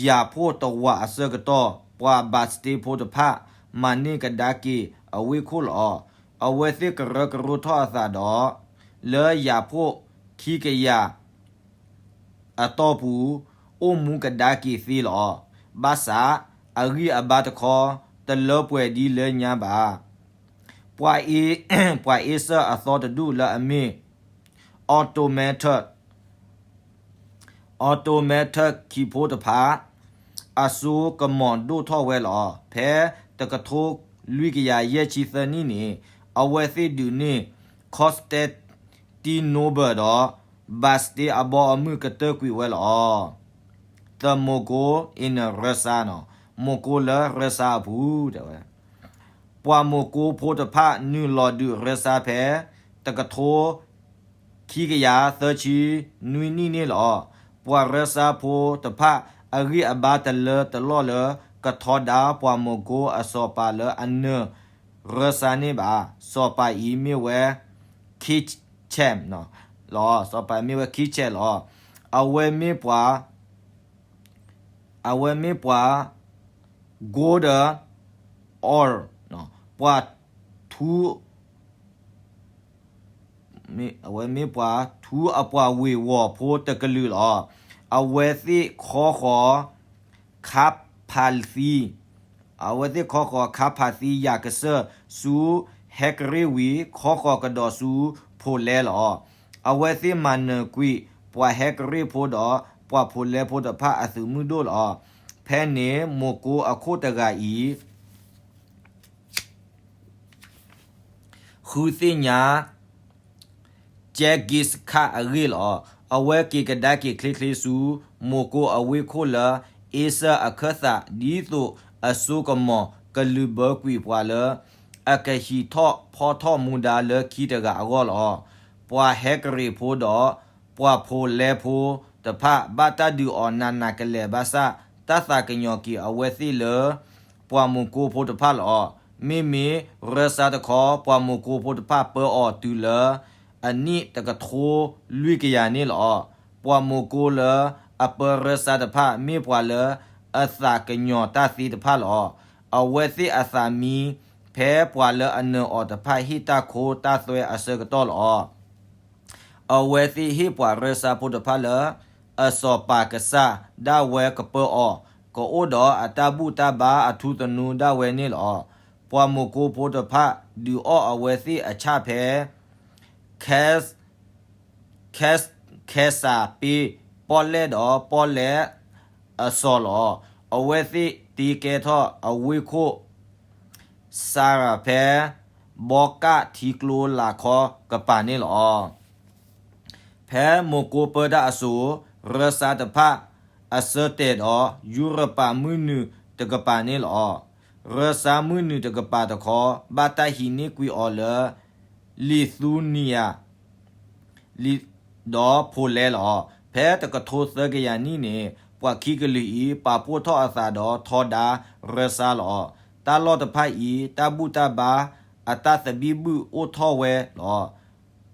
ယၤဖှိၣ်တဝာ်အဆၢကတီၢ် ပှၤဘၣ်စတ့ဖိတဖၣ် မၤန့ၢ်ကဒါက့ၤအဝ့ၢ်ခိၣ်လီၤ. အဝဲသ့ၣ်ကရၢကရိထီၣ်အသးဒီး လၢယၤဖှိၣ်ခံကယၤအတီၢ်ပူၤ အိၣ်မူကဒါက့ၤသ့လီၤ. ဘၣ်ဆၣ် အဂံၢ်အဘါတခီ တလၢပှဲၤဒ်လၢညါဘၣ်. ပှၤအ့ ပှၤအ့စၢၣ်အသီတဒူၣ်လၢအမ့ၢ် Ottoman Turk Ottoman Turk ခံဖိတဖၣ် အစိကမီၤဒိၣ်ထီၣ်ဝဲလီၤ. ဖဲတကထိလွံၢ်ကယၤယဲၢ်ဆံသၢနံၣ်န့ၣ် အဝဲသ့ၣ်ဒုးန့ၢ် Constantinople ဒီး Bastille အဘီအမုၢ်ကတၢၢ်ကွံာ်ဝဲလီၤ. The Mongol in Russia နီၤ, မိၢ်ကိလၢရၢစါအပူၤ တဲဝဲ ပှၤမိၢ်ကိဖိတဖၣ် နုာ်လီၤဒုးရၢစါဖဲ တကထိ ခံကယၤသၢဆံနွံနံၣ်န့ၣ်လီၤ. ပှၤရၢစါဖိတဖၣ် အဂံၢ်အဘါတလၢတလီၢ်လၢ ကထီဒါပှၤမိၢ်ကိအစီၤပၤလၢအနၢၤ ရၢစါန့ၣ်ဘၣ်. စီၤပၤအံၤမ့ၢ်ဝဲ Khrushchev လီၤ. စီၤပၤမ့ၢ်ဝဲ Khrushchev လီၤ. အဝဲမ့ၢ်ပှၤ အဝဲမ့ၢ်ပှၤ Golden Age ပှၤထူ အဝဲမ့ၢ်ပှၤထူအပှၤဝ့ၢ်ဝီၤဖိတကလုာ်လီၤ. အဝဲသ့ၣ်ခီဃီၤ ခါဖးသံ အဝဲသ့ၣ်ခီဃီၤခါဖးသံ ယၤကစၢၢ်ဆူဟဲကရ့ၣ်ဝံၤ ခီဃီၤကဒီးဆူဖိလဲလီၤ. အဝဲသ့ၣ်မၤနၢၤကွံာ် ပှၤဟဲကရ့ၣ်ဖိဒီး ပှၤဖိလဲဖိတဖၣ်အသုးမုၢ်ဒိၣ်လီၤ. ဖဲန့ၣ်မိၢ်ကိအခိၣ်တဂၤအံၤ ဃုသ့ၣ်ညါ Genghis Khan အဂ့ၢ်လီၤ. အဝဲက့ၤကဒါက့ၤချ့ချ့ဆူ မိၢ်ကိအဝ့ၢ်ခိၣ်လၢ အ့စၢၣ်အခၢၣ်သး ဒ်သိးအစိကမီၤကလုၢ်ဘၢကွံာ်ပှၤလၢ အကဟံးထီၣ်ဖီထီၣ်မူဒါလၢခံတဂၤအဂီၢ်လီၤ. ပှၤဟဲကရ့ၣ်ဖိဒီး ပှၤဖိလဲဖိတဖၣ် ဘၣ်တၢ်ဒုးအီၤနးနးကလဲာ်ဘၣ်ဆၣ် တၢ်သးကညီၤက့ၤအဝဲသ့ၣ်လၢ ပှၤမိၢ်ကိဖိတဖၣ်လီၤ. မ့မ့ၢ်ရၢစါတခီ ပှၤမိၢ်ကိဖိတဖၣ်ပၢအီၤတုၤလၢ အနံၣ်တကထိလွံၢ်ကယၤန့ၣ်လီၤ. ပှၤမိၢ်ကိလၢအပၢရၢစါတဖၣ် မ့ၢ်ပှၤလၢအသးကညီၤတၢ်သ့တဖၣ်လီၤ. အဝဲသ့ၣ်အသးမံ ဖဲပှၤလၢအနၢၤအီၤတဖၣ်ဟ့ၣ်တၢ်ခိတၢ်သွဲအဆၢကတီၢ်လီၤ. အဝဲသ့ၣ်ဟ့ၣ်ပှၤရၢစါဖိတဖၣ်လၢ အစီၤပၤကစၢ်ဒၣ်ဝဲကပၢအီၤ ကအိၣ်ဒီးအတၢ်ဘူၣ်တၢ်ဘါအထူသနူဒၣ်ဝဲန့ၣ်လီၤ. ပှၤမိၢ်ကိဖိတဖၣ် ဒုးအီၣ်အဝဲသ့ၣ်အဆၣ်ဖဲ ခဲ ခဲ ခဲစၢ်ပ့ပီၣ်လဲၣ်ဒီးပီၣ်လဲၣ်အစီၤလီၤ. အဝဲသ့ၣ်တ့ကဲထီၣ်အဝ့ၢ်ခိၣ် စၤရၤဖဲ ဘီကၣ်ထံကျိလာ်ခီကပၤန့ၣ်လီၤ. ဖဲမိၢ်ကိပၢတၢ်အစိၤ ရၢစါတဖၣ် အဆၢတဲာ်ဒီး ယူရပၤမုၢ်နုာ်တကပၤန့ၣ်လီၤ. ရၢစါမုၢ်နုာ်တကပၤတခီ ဘၣ်တၢ်ဟံးန့ၢ်ကွံာ်အီၤလၢ Lithuania ဒီးဖိလဲလီၤ. ဖဲတကထိသၢကယၤနံၣ်န့ၣ် ပှၤခံကလုာ်အံၤ ပာ်ဖှိၣ်ထီၣ်အသးဒီးထီဒါရၢစါလီၤ. တၢ်လီၢ်တဖၣ်အံၤ တၢ်ဘူၣ်တၢ်ဘါ အတၢ်သဘံၣ်ဘုၣ်အိၣ်ထီၣ်ဝဲလီၤ.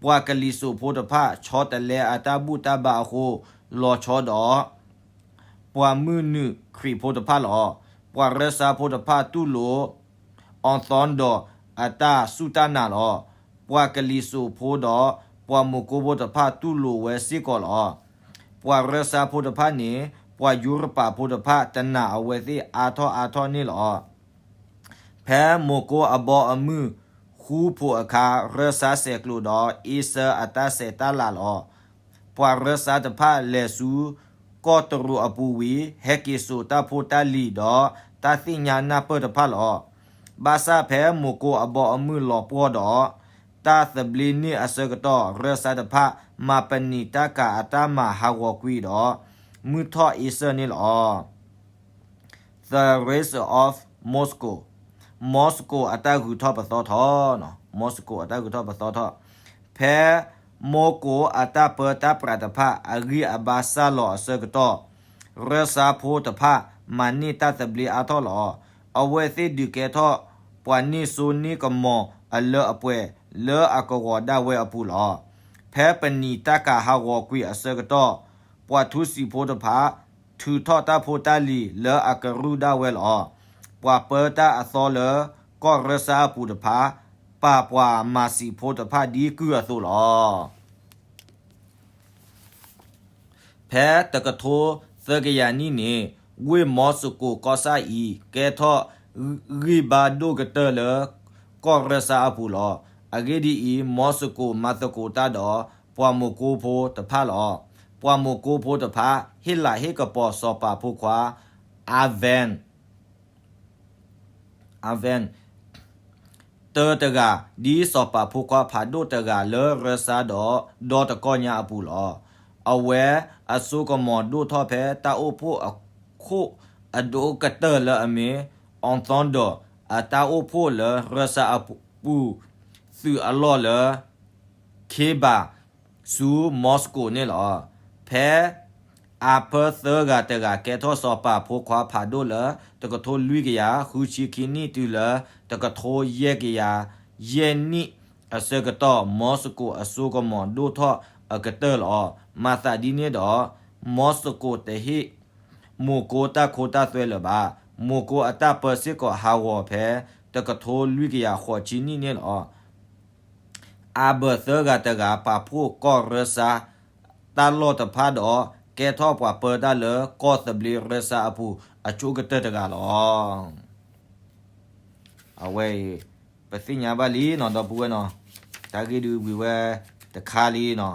ပှၤကလံၤစိးဖိတဖၣ် ဆီတလဲအတၢ်ဘူၣ်တၢ်ဘါအဃိ လီၤဆီဒီး ပှၤမုၢ်နုာ်ခရံာ်ဖိတဖၣ်လီၤ. ပှၤရၢစါဖိတဖၣ်တူၢ်လိာ် အီသီဒီးအတၢ်စူၢ်တၢ်နာ်လီၤ. ပှၤကလံၤစိးဖိဒီး ပှၤမိၢ်ကိဖိတဖၣ်တူၢ်လိာ်ဝဲစ့ၢ်ကီးလီၤ. ပှၤရၢစါဖိတဖၣ်န့ၣ် ပှၤယူရပၤဖိတဖၣ်တနာ်အဝဲသ့ၣ်အါထီၣ်အါထီၣ်န့ၣ်လီၤ. ဖဲမိၢ်ကိအဘီအမုၢ်ဃူဖိးအခါ ရၢစါဆဲးကျိးဒီးအ့စၢအတၢ်ဆဲးတၢ်လၤလီၤ. ပှၤရၢစါတဖၣ်လဲၤဆူ ကီၢ်တရူးအပူၤဝံၤ ဟဲက့ၤစိာ်တၢ်ဖိတၢ်လံၤဒီးတၢ်သ့ၣ်ညါနၢ်ပၢၢ်တဖၣ်လီၤ. ဘၣ်ဆၣ်ဖဲမိၢ်ကိအဘီအမုၢ်လီၤပှီၢ်ဒီး တၢ်သဘျ့န့ၢ်အဆၢကတီၢ် ရၢစါတဖၣ် မၤပနံာ်တၢ်ကၤအတၢ်မၤဟးဂီၤကွံာ်ဒီး မုၢ်ထီၣ်အ့စၢန့ၣ်လီၤ. The Rise of Moscow, Moscow အတၢ်ဂုၤထီၣ်ပသီထီၣ်, Moscow အတၢ်ဂုၤထီၣ်ပသီထီၣ်, ဖဲ Moscow အတၢ်ပၢတၢ်ပြးတဖၣ် အဂံၢ်အဘါစၢ်လီၤအဆၢကတီၢ်, ရၢစါဖိတဖၣ် မၤန့ၢ်တၢ်သဘျ့အါထီၣ်လီၤ. အဝဲသ့ၣ်ဒုးကဲထီၣ် ပှၤန့ၢ်စိန့ၢ်ကမီၤအလၢအပှဲၤ လၢအကဝီၤဒၣ်ဝဲအပူၤလီၤ. ဖဲပနံာ်တၢ်ကၤဟးဂီၤကွံာ်အဆၢကတီၢ်, ပှၤထူစံာ်ဖိတဖၣ် ထုးထီၣ်တၢ်ဖိတၢ်လံၤလၢအကရူၢ်ဒၣ်ဝဲလီၤ. ပှၤပၢတၢ်အသီလၢ ကီၢ်ရၢစါအပူၤတဖၣ် ပာ်ပှၤမၤစံာ်ဖိတဖၣ်ဒ်ကုၢ်အသိးလီၤ. ဖဲတကထိသၢကယၤနံၣ်န့ၣ် ဝ့ၢ်မီစကိၤကီၢ်ဆၣ်အံၤ ကဲထီၣ်ဂံၢ်ဘါဒိၣ်ကတၢၢ်လၢ ကီၢ်ရၢစါအပူၤလီၤ. အဂ့ၢ်ဒ်အံၤ, မီစကိၤမၤသကိးတၢ်ဒီး ပှၤမိၢ်ကိဖိတဖၣ်လီၤ. ပှၤမိၢ်ကိဖိတဖၣ် ဟ့ၣ်လၤဟ့ၣ်ကပီၤစီၤပၤဖိခွါ Ivan Ivan တၢတဂၤ ဒ်စီၤပၤဖိခွါဖးဒိၣ်တဂၤလၢရၢစါဒီး ဒီတကီၢ်ညါအပူၤလီၤ. အဝဲအစိကမီၤဒိၣ်ထီၣ်ဖဲတၢ်အိၣ်ဖှိၣ်အခိၣ်အဒိၣ်ကတၢၢ်လၢအမ့ၢ် Anthon ဒီး အတၢ်အိၣ်ဖှိၣ်လၢရၢစါအပူၤ သုးအလီၢ်လၢ ခ့ဘၣ် ဆူမီစကိၤန့ၣ်လီၤ. ဖဲအဖၢသၢဂၤတဂၤကဲထီၣ်စီၤပၤဖိခွါဖးဒိၣ်လၢ တကထိလွံၢ်ကယၤဃုဆံခံနံၣ် တုၤလၢတကထိယဲၢ်ကယၤယဲၢ်နံၣ်အဆၢကတီၢ် မီစကိၤအစိကမီၤဒိၣ်ထီၣ်အကတၢၢ်လီၤ. မၤသးဒ်န့ၣ်ဒီး မီစကိၤတဟ့ၣ် မိၢ်ကိတၢ်ခိတၢ်သွဲလၢၤဘၣ်. မိၢ်ကိအတၢ်ပၢစ့ၢ်ကီးဟးဂီၤဖဲ တကထိလွံၢ်ကယၤဃိးဆံနံၣ်န့ၣ်လီၤ. အါဘၢၣ်သၢဂၤတဂၤ ပာ်ဖှိၣ်ကီၢ်ရၢစါတၢ်လီၢ်တဖၣ်ဒီး ကဲထီၣ်ပှၤပၢတၢ်လၢကီၢ်သဘျ့ရၢစါအပူၤအဆိကတၢၢ်တဂၤလီၤ. အဝဲအံၤ ပသ့ၣ်ညါဘၣ်လံနီၤ ဒီပုၢ်ဝဲၢ်နီၤ, တၢ်ဂ့ၢ်ဒုးဝံၤဝဲတခါလံနီၤ,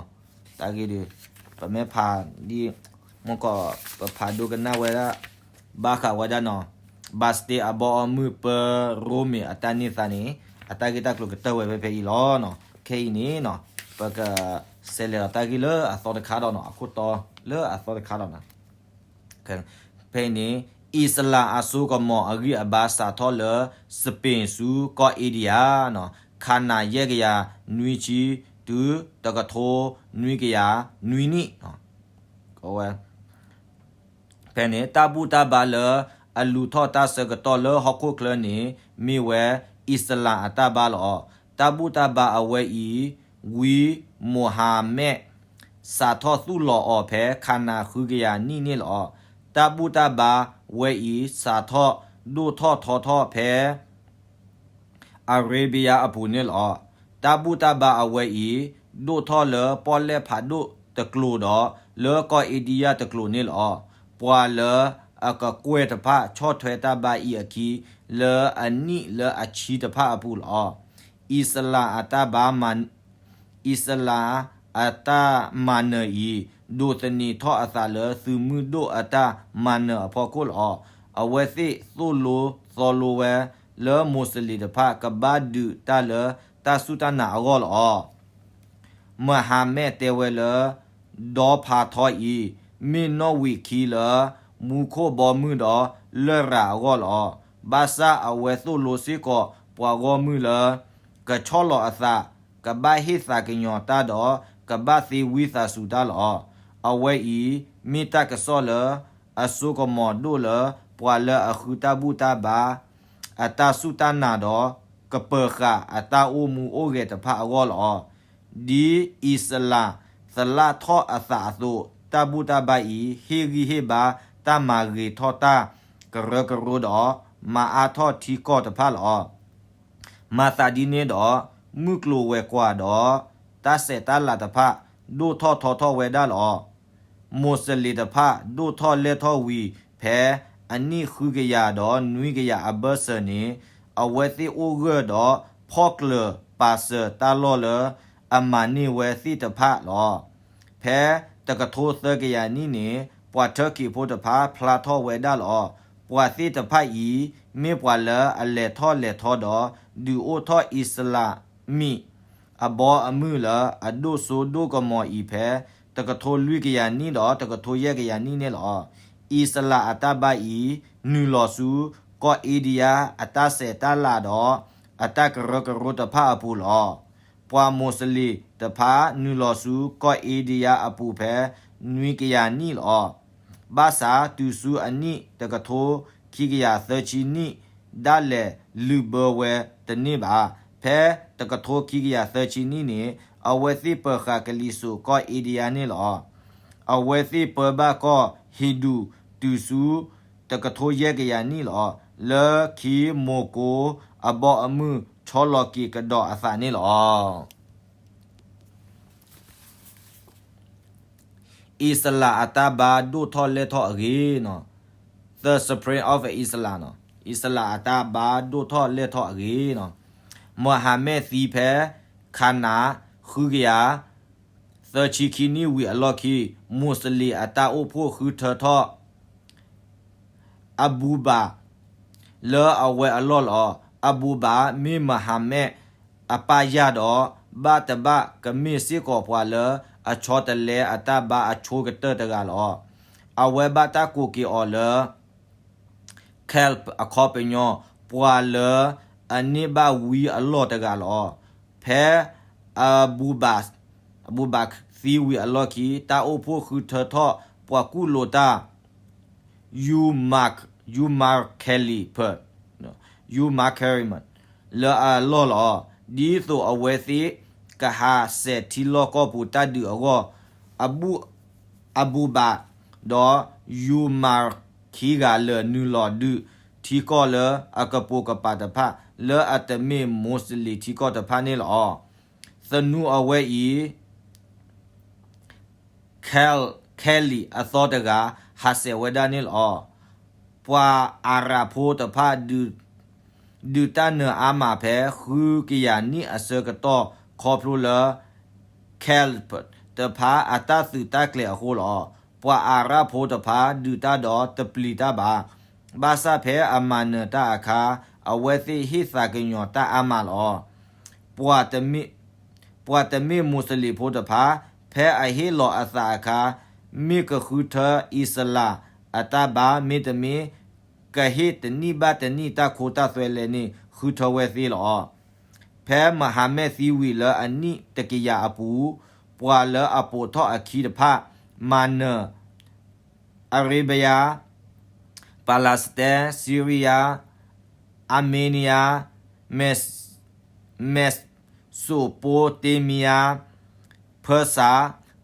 တၢ်ဂ့ၢ်ဒုး ပမ့ၢ်ဖးဒ် မ့ၢ်ကီး ပဖးဒိကနၣ်ဝဲဒၣ် ဘၣ်ဃးဝဲဒၣ်နီၤ, ဘၣ်စတ့အဘီအမုၢ်ပၢရိမ့ၤအတၢ်န့ၢ်သါန့ၣ် အတၢ်ဂ့ၢ်တၢ်ကျိၤကတၢၢ်ဝဲဖဲဖဲအံၤလီၤနီၤ. ခဲအံၤန့ၣ်နီၤ ပကဆဲးလဲၤဒီးတၢ်ဂ့ၢ်လၢအသီတခါဒီးနီၤ, အခိၣ်တီလၢအသီတခါဒီးနီၤ. ဖဲအံၤန့ၣ် အံၣ်စလးအစိကမီၤအဂံၢ်အဘါစးထီၣ်လၢ စပ့ၣ်ဆူကီၢ်အ့ဒံယၤနီၤ, ခးနၤယဲၢ်ကယၤနွံဆံ တုၤတကထိနွံကယၤနွံနံၣ် ဖဲန့ၣ် တၢ်ဘူၣ်တၢ်ဘါလၢအလူၤထီၣ်တၢ်ဆၢကတီၢ်လၢဟီၣ်ခိၣ်ချၢန့ၣ် မ့ၢ်ဝဲအံၣ်စလးအတၢ်ဘါလီၤ. တၢ်ဘူၣ်တၢ်ဘါအဝဲအံၤ ဝံမိၤဟၤမဲး စးထီၣ်သူၣ်လီၤအီၤဖဲခးနၤဃုကယၤနံၣ်န့ၣ်လီၤ. တၢ်ဘူၣ်တၢ်ဘါဝဲအံၤ စးထီၣ်ဒိၣ်ထီၣ်ထီထီၣ်ဖဲ အၤရ့ဘံယါအပူၤန့ၣ်လီၤ. တၢ်ဘူၣ်တၢ်ဘါအဝဲအံၤ ဒိၣ်ထီၣ်လၢပီၣ်လဲၣ်ဖးဒိၣ်တကျိၤဒီး လၢကီၢ်အ့ဒံယါတကျိၤန့ၣ်လီၤ. ပှၤလၢအကကွဲၢ်တဖၣ် ဆီၣ်ထွဲတၢ်ဘါအံၤအခံ လၢအနံၣ်လၢအဆံတဖၣ်အပူၤလီၤ. အံၣ်စလးအတၢ်ဘါမၤ အံၣ်စလးအတၢ်မၤနၢၤအံၤ ဒိးသန့ၤထီၣ်အသးလၢသုးမုၢ်ဒိၣ်အတၢ်မၤနၢၤအဖီခိၣ်လီၤ. အဝဲသ့ၣ်သိၣ်လိသီလိဝဲ လၢမိၤစလ့ၣ်တဖၣ် ကဘၣ်ဒုးတၢ်လၢတၢ်စူၢ်တၢ်နာ်အဂီၢ်လီၤ. မုဟၤမဲးတဲဝဲလၢ ဒီဖးထီအံၤ မ့ၢ်နီၣ်ဝံာ်ခံလၢ မူခိၣ်ဘီမုၢ်ဒီးလရာ်အဂီၢ်လီၤ. ဘၣ်ဆၣ်အဝဲသိၣ်လိစ့ၢ်ကီးပှၤဂီၢ်မုၢ်လၢ ကဆီၣ်လီၤအသး, ကဘၣ်ဟ့ၣ်သးကညီၤတၢ်ဒီး ကဘၣ်သ့ဝံသးစူၤတၢ်လီၤ. အဝဲအံၤ မ့ၢ်တၢ်ကစီၣ်လၢ အစိကမီၤဒိၣ်လၢ ပှၤလၢအဃုတၢ်ဘူၣ်တၢ်ဘါ အတၢ်စူၢ်တၢ်နာ်ဒီး ကပၢၤဃာ်အတၢ်အိၣ်မူအိၣ်ဂဲၤတဖၣ်အဂီၢ်လီၤ. ဒ်အံၣ်စလးသလၣ်ထီၣ်အသးအသိး တၢ်ဘူၣ်တၢ်ဘါအံၤ ဟ့ၣ်ဂံၢ်ဟ့ၣ်ဘါတၢ်မၤဂ့ၤထီၣ်တၢ်ကရၢကရိဒီး မၤအါထီၣ်ထံကီၢ်တဖၣ်လီၤ. မၤသးဒ်န့ၣ်ဒီး မုၢ်ကျိၤဝဲၤကွာ်ဒီး တၢ်ဆဲးတၢ်လၤတဖၣ် ဒိၣ်ထီၣ်ထီထီၣ်ဝဲဒၣ်လီၤ. မိၤစလ့ၤတဖၣ် ဒိၣ်ထီၣ်လဲၢ်ထီၣ်ဝံၤ ဖဲအနံၣ်ဃုကယၤဒီးနွံကယၤအဘၢၣ်စၢၤန့ၣ် အဝဲသ့ၣ်အိၣ်ဂၢၢ်ဒီး ဖီၣ်ကျၢၤပာ်စၢၤတၢ်လီၢ်လၢ အမၤန့ၢ်ဝဲသ့ၣ်တဖၣ်လီၤ. ဖဲတကထိသၢကယၤနံၣ်န့ၣ် ပှၤထၢက့ၤဖိတဖၣ် ဖျါထီၣ်ဝဲဒၣ်လီၤ. ပှၤသ့ၣ်တဖၣ်အံၤ မ့ၢ်ပှၤလၢအလဲၤထီၣ်လဲၤထီဒီး ဒုးအိၣ်ထီၣ်အံၣ်စလးမံၣ် အဘီအမုၢ်လၢအဒိၣ်စိဒိၣ်ကမီၤအံၤဖဲ တကထိလွံၢ်ကယၤနံၣ်ဒီးတကထိယဲၢ်ကယၤနံၣ်န့ၣ်လီၤ. အံၣ်စလးအတၢ်ဘါအံၤ နုာ်လီၤဆူ ကီၢ်အ့ဒံယါအတၢ်ဆဲးတၢ်လၤဒီး အတၢ်ကရၢကရိတဖၣ်အပူၤလီၤ. ပှၤမိၤစလ့ၤတဖၣ် နုာ်လီၤဆူကီၢ်အ့ဒံယါအပူၤဖဲ နွံကယၤနံၣ်လီၤ. ဘၣ်ဆၣ်တုၤဆူအနံၣ်တကထိခံကယၤသၢဆံနံၣ် ဒၣ်လဲာ်လုၢ်ဘၢဝဲတန့ၢ်ဘၣ်. ဖဲတကထိခံကယၤသၢဆံနံၣ်န့ၣ် အဝဲသ့ၣ်ပၢၤဃာ်ကလံၤစိးကီၢ်အ့ဒံယါန့ၣ်လီၤ. အဝဲသ့ၣ်ပၢဘၣ်ကီၢ်ဟ့ၣ်ဒူၣ်တုၤဆူ တကထိယဲၢ်ကယၤနံၣ်လီၤ. လၢခံမိၤကိအဘီအမုၢ်ဆီလီၤက့ၤကဒီးအသးန့ၣ်လီၤ. အံၣ်စလးအတၢ်ဘါဒိၣ်ထီၣ်လဲၢ်ထီၣ်အဂ့ၢ်, The Supreme of Islam, အံၣ်စလးအတၢ်ဘါဒိၣ်ထီၣ်လဲၢ်ထီၣ်အဂ့ၢ်, မုဟၤမ့ၣ်သံဖဲ ခးနၤ ဃုကယၤ သၢဆံခံနံၣ်ဝံၤအလီၢ်ခံ မိၤစလ့ၤအတၢ်အိၣ်ဖှိၣ်ဃုထၢထီၣ် အဘူဘး လၢအဝဲအလီၢ်လီၤ. အဘူဘးမ့ၢ်မုဟၤမ့ၣ်အပၢ်ယၢ်ဒီး ဘၣ်တဘၣ်ကမ့ၢ်စ့ၢ်ကီးပှၤလၢအဆီတလဲအတၢ်ဘါအဆိကတၢၢ်တဂၤလီၤ. အဝဲဘၣ်တၢ်ကိးက့ၤအီၤလၢ Caliph အခီပညီ ပှၤလၢအန့ၢ်ဘၣ်ဝံအလီၢ်တဂၤလီၤ. ဖဲ အဘူဘး အဘူဘးသံဝံၤအလီၢ်ခံ တၢ်အိၣ်ဖှိၣ်ဃုထၢထီၣ်ပှၤကူၣ်လိာ်တၢ် Umar, Umar Caliph, Umar Caliph လၢအလီၢ်လီၤ. ဒ်သိးအဝဲသ့ၣ်ကဟးဆှဲးထံလီၢ်ကီၢ်ပူၤတၢ်ဒုးအဂီၢ် အဘူ အဘူဘး ဒီး Umar ခံဂၤလၢာ်နုာ်လီၤဒုးထံကီၢ်လၢအကပိာ်ကပၤတဖၣ် လၢအတမ့ၢ်မိၤစလ့ၤထံကီၢ်တဖၣ်န့ၣ်လီၤ. သနူအဝဲအံၤ Caliph အသီတဂၤ ဟးဆှဲးဝဲဒၣ်န့ၣ်လီၤ. ပှၤအၤရးဖိတဖၣ် ဒုးတၢ်နၢၤအါမးဖဲ ဃုကယၤနံၣ်အဆၢကတီၢ် ခီဖျိလၢ Caliph တဖၣ်အတၢ်သုးတၢ်ကျဲၤအဃိလီၤ. ပှၤအၤရးဖိတဖၣ် ဒုးတၢ်ဒီးတပျံၤတၢ်ဘၣ်. ဘၣ်ဆၣ်ဖဲအမၤနၢၤတၢ်အခါ အဝဲသ့ၣ်ဟ့ၣ်သးကညီၤတၢ်အါမးလီၤ. ပှၤတမ့ၢ် ပှၤတမ့ၢ်မိၤစလ့ၣ်ဖိတဖၣ် ဖဲအဟ့ၣ်လီၤအသးအခါ မ့ၢ်ကဃုထၢအံၣ်စလးအတၢ်ဘါ မ့တမ့ၢ် ကဟ့ၣ်တနံၣ်ဘၣ်တနံၣ်တၢ်ခိတၢ်သွဲလဲၣ်န့ၣ် ဃုထၢဝဲသ့လီၤ. ဖဲမုဟၤမ့ၣ်သံဝံၤလၢအနံၣ်တကယၤအပူၤ ပှၤလၢအပိာ်ထီၣ်အခံတဖၣ် မၤနၢၤ Arabia, Palestine, Syria, Armenia, Mes- Mesopotamia, Persia,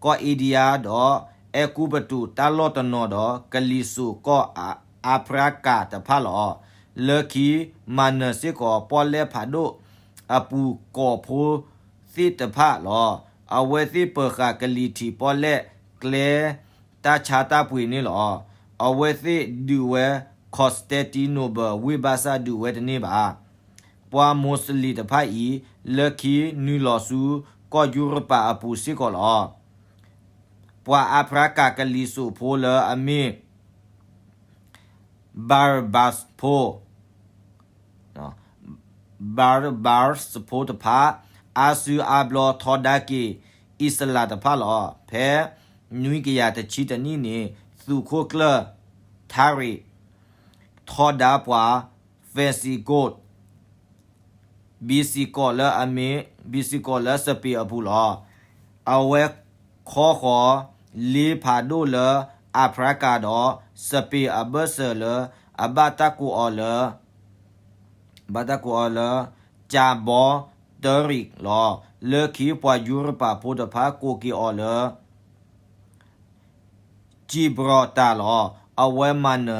ကီၢ်အ့ဒံယါဒီး အဲၤကူပတူးတၢ်လီၢ်တနီၤဒီး ကလံၤစိးကီၢ်အဖရကၤတဖၣ်လီၤ. လၢခံမၤနၢၤစ့ၢ်ကီးပီၣ်လဲၣ်ဖးဒိၣ်အပူၤကီၢ်ဖိသ့ၣ်တဖၣ်လီၤ. အဝဲသ့ၣ်ပၢၤဃာ်ကလံၤထံးပီၣ်လဲၣ်ကျဲ တၢ်ဆါတၢ်ပှ့ၤန့ၣ်လီၤ. အဝဲသ့ၣ်ဒုးဝဲ Constantinople ဝ့ၢ်ဘၣ်ဆၣ်ဒုးဝဲတန့ၢ်ဘၣ်. ပှၤမိၤစလ့ၣ်တဖၣ်အံၤ လၢခံနုာ်လီၤဆူကီၢ်ယူရပၤအပူၤစ့ၢ်ကီးလီၤ. ပှၤအဖရကၤကလံၤစိးဖိလၢအမ့ၢ် Berbers ဖိ Berbers ဖိတဖၣ် အါစုအါဘျီထီဒါက့ၤအံၣ်စလးတဖၣ်လီၤ. ဖဲနွံကယၤတဆံတနံၣ်န့ၣ် သုးခိၣ်ကျၢၢ် Tahir ထီဒါပှၤ Visigoth ဘံစံကိးလၢအမ့ၢ် ဘံစံကိးလၢ Spain အပူၤလီၤ. အဝဲခီဃီၤလ့ဖးဒိၣ်လၢအဖရကၤဒီး Spain အဘၢၣ်စၢၤလၢ အဘၣ်တၢ်ကိးအီၤလၢ ဘၣ်တၢ်ကိးအီၤလၢ ကၠၤဘီတရံးလီၤ. လၢခံပှၤယူရပၤဖိတဖၣ်ကိးက့ၤအီၤလၢ Gibraltar လီၤ. အဝဲမၤနၢၤ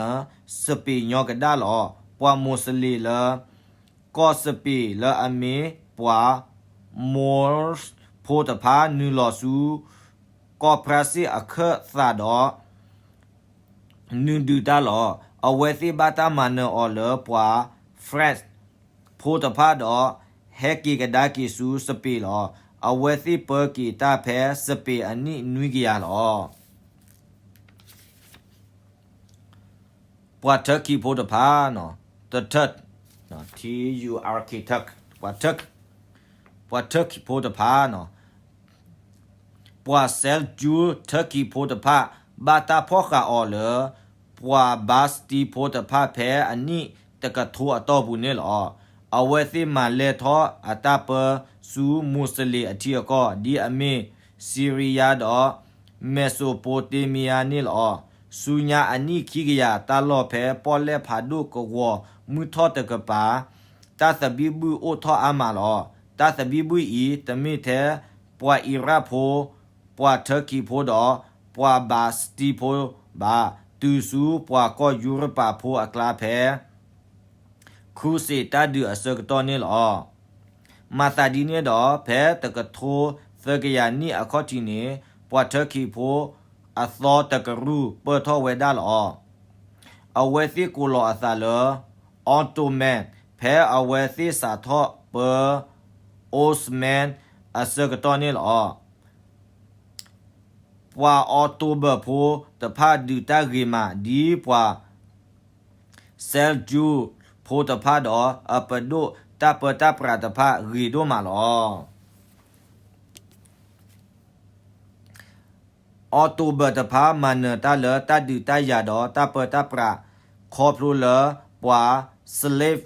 Spain ညီကဒၣ်လီၤ. ပှၤမိၤစလ့ၣ်လၢ ကီၢ် Spain လၢအမ့ၢ်ပှၤ Moors ဖိတဖၣ်နုာ်လီၤဆူ ကီၢ်ဖြၣ်စ့ၣ်အခၢၣ်သးဒီး နုာ်ဒုးတၢ်လီၤ. အဝဲသ့ၣ်ဘၣ်တၢ်မၤနၢၤအီၤလၢပှၤ French ဖိတဖၣ်ဒီး ဟဲက့ၤကဒါက့ၤဆူစပ့ၤလီၤ. အဝဲသ့ၣ်ပၢက့ၤတၢ်ဖဲစပ့ၤအနံၣ်နွံကယၤလီၤ. ပှၤ Turkey ဖိတဖၣ်, တထၢၣ်, T U R K, Turk, ပှၤ Turk, ပှၤ Turkey ဖိတဖၣ်, ပှၤ Seljuk Turkey ဖိတဖၣ် ဘၣ်တၢ်ဖီၣ်ဃာ်အီၤလၢ ပှၤ Byzantine ဖိတဖၣ် ဖဲအနံၣ်တကထိအတီၢ်ပူၤန့ၣ်လီၤ. အဝဲသ့ၣ်မၤလဲၢ်ထီၣ်အတၢ်ပၢဆူ Muslim အထံအကီၢ် ဒ်အမ့ၢ် Syria ဒီး Mesopotamia န့ၣ်လီၤ. ဆူညါအနံၣ်ခံကယၤ တၢ်လီၢ်ဖဲပီၣ်လဲၣ်ဖးဒိၣ်ကဝီၤမုၢ်ထီၣ်တကပၤ တၢ်သဘံၣ်ဘုၣ်အိၣ်ထီၣ်အါမးလီၤ. တၢ်သဘံၣ်ဘုၣ်အံၤ တမ့ၢ်ထဲပှၤအံရၣ်ဖိ, ပှၤ Turkey ဖိဒီး ပှၤ Byzantine ဖိဘၣ်, တုၤဆူပှၤကီၢ်ယူရပၤဖိအကျါဖဲ Crusade တၢ်ဒုးအဆၢကတီၢ်န့ၣ်လီၤ. မၤသးဒ်န့ၣ်ဒီး ဖဲတကထိသၢကယၤနံၣ်အခီၣ်ထံးန့ၣ် ပှၤ Turkey ဖိ အသီတကရူၢ်ပၢၢ်ထီၣ်ဝဲဒၣ်လီၤ. အဝဲသ့ၣ်ကိးလီၤအသးလၢ Ottoman ဖဲအဝဲသ့ၣ်စးထီၣ်ပၢ Osman အဆၢကတီၢ်န့ၣ်လီၤ. ပှၤ Ottoman ဖိတဖၣ်ဒုးတၢ်ဂ့ၤမး ဒ်ပှၤ Seljuk ဖိတဖၣ်ဒီး အပဒိၣ်တၢ်ပၢတၢ်ပြးတဖၣ်ဂ့ၤဒိၣ်မးလီၤ. Ottoman တဖၣ် မၤနၢၤတၢ်လၢတၢ်ဒုးတၢ်ယၤဒီးတၢ်ပၢတၢ်ပြး ခီဖျိလၢပှၤ Slav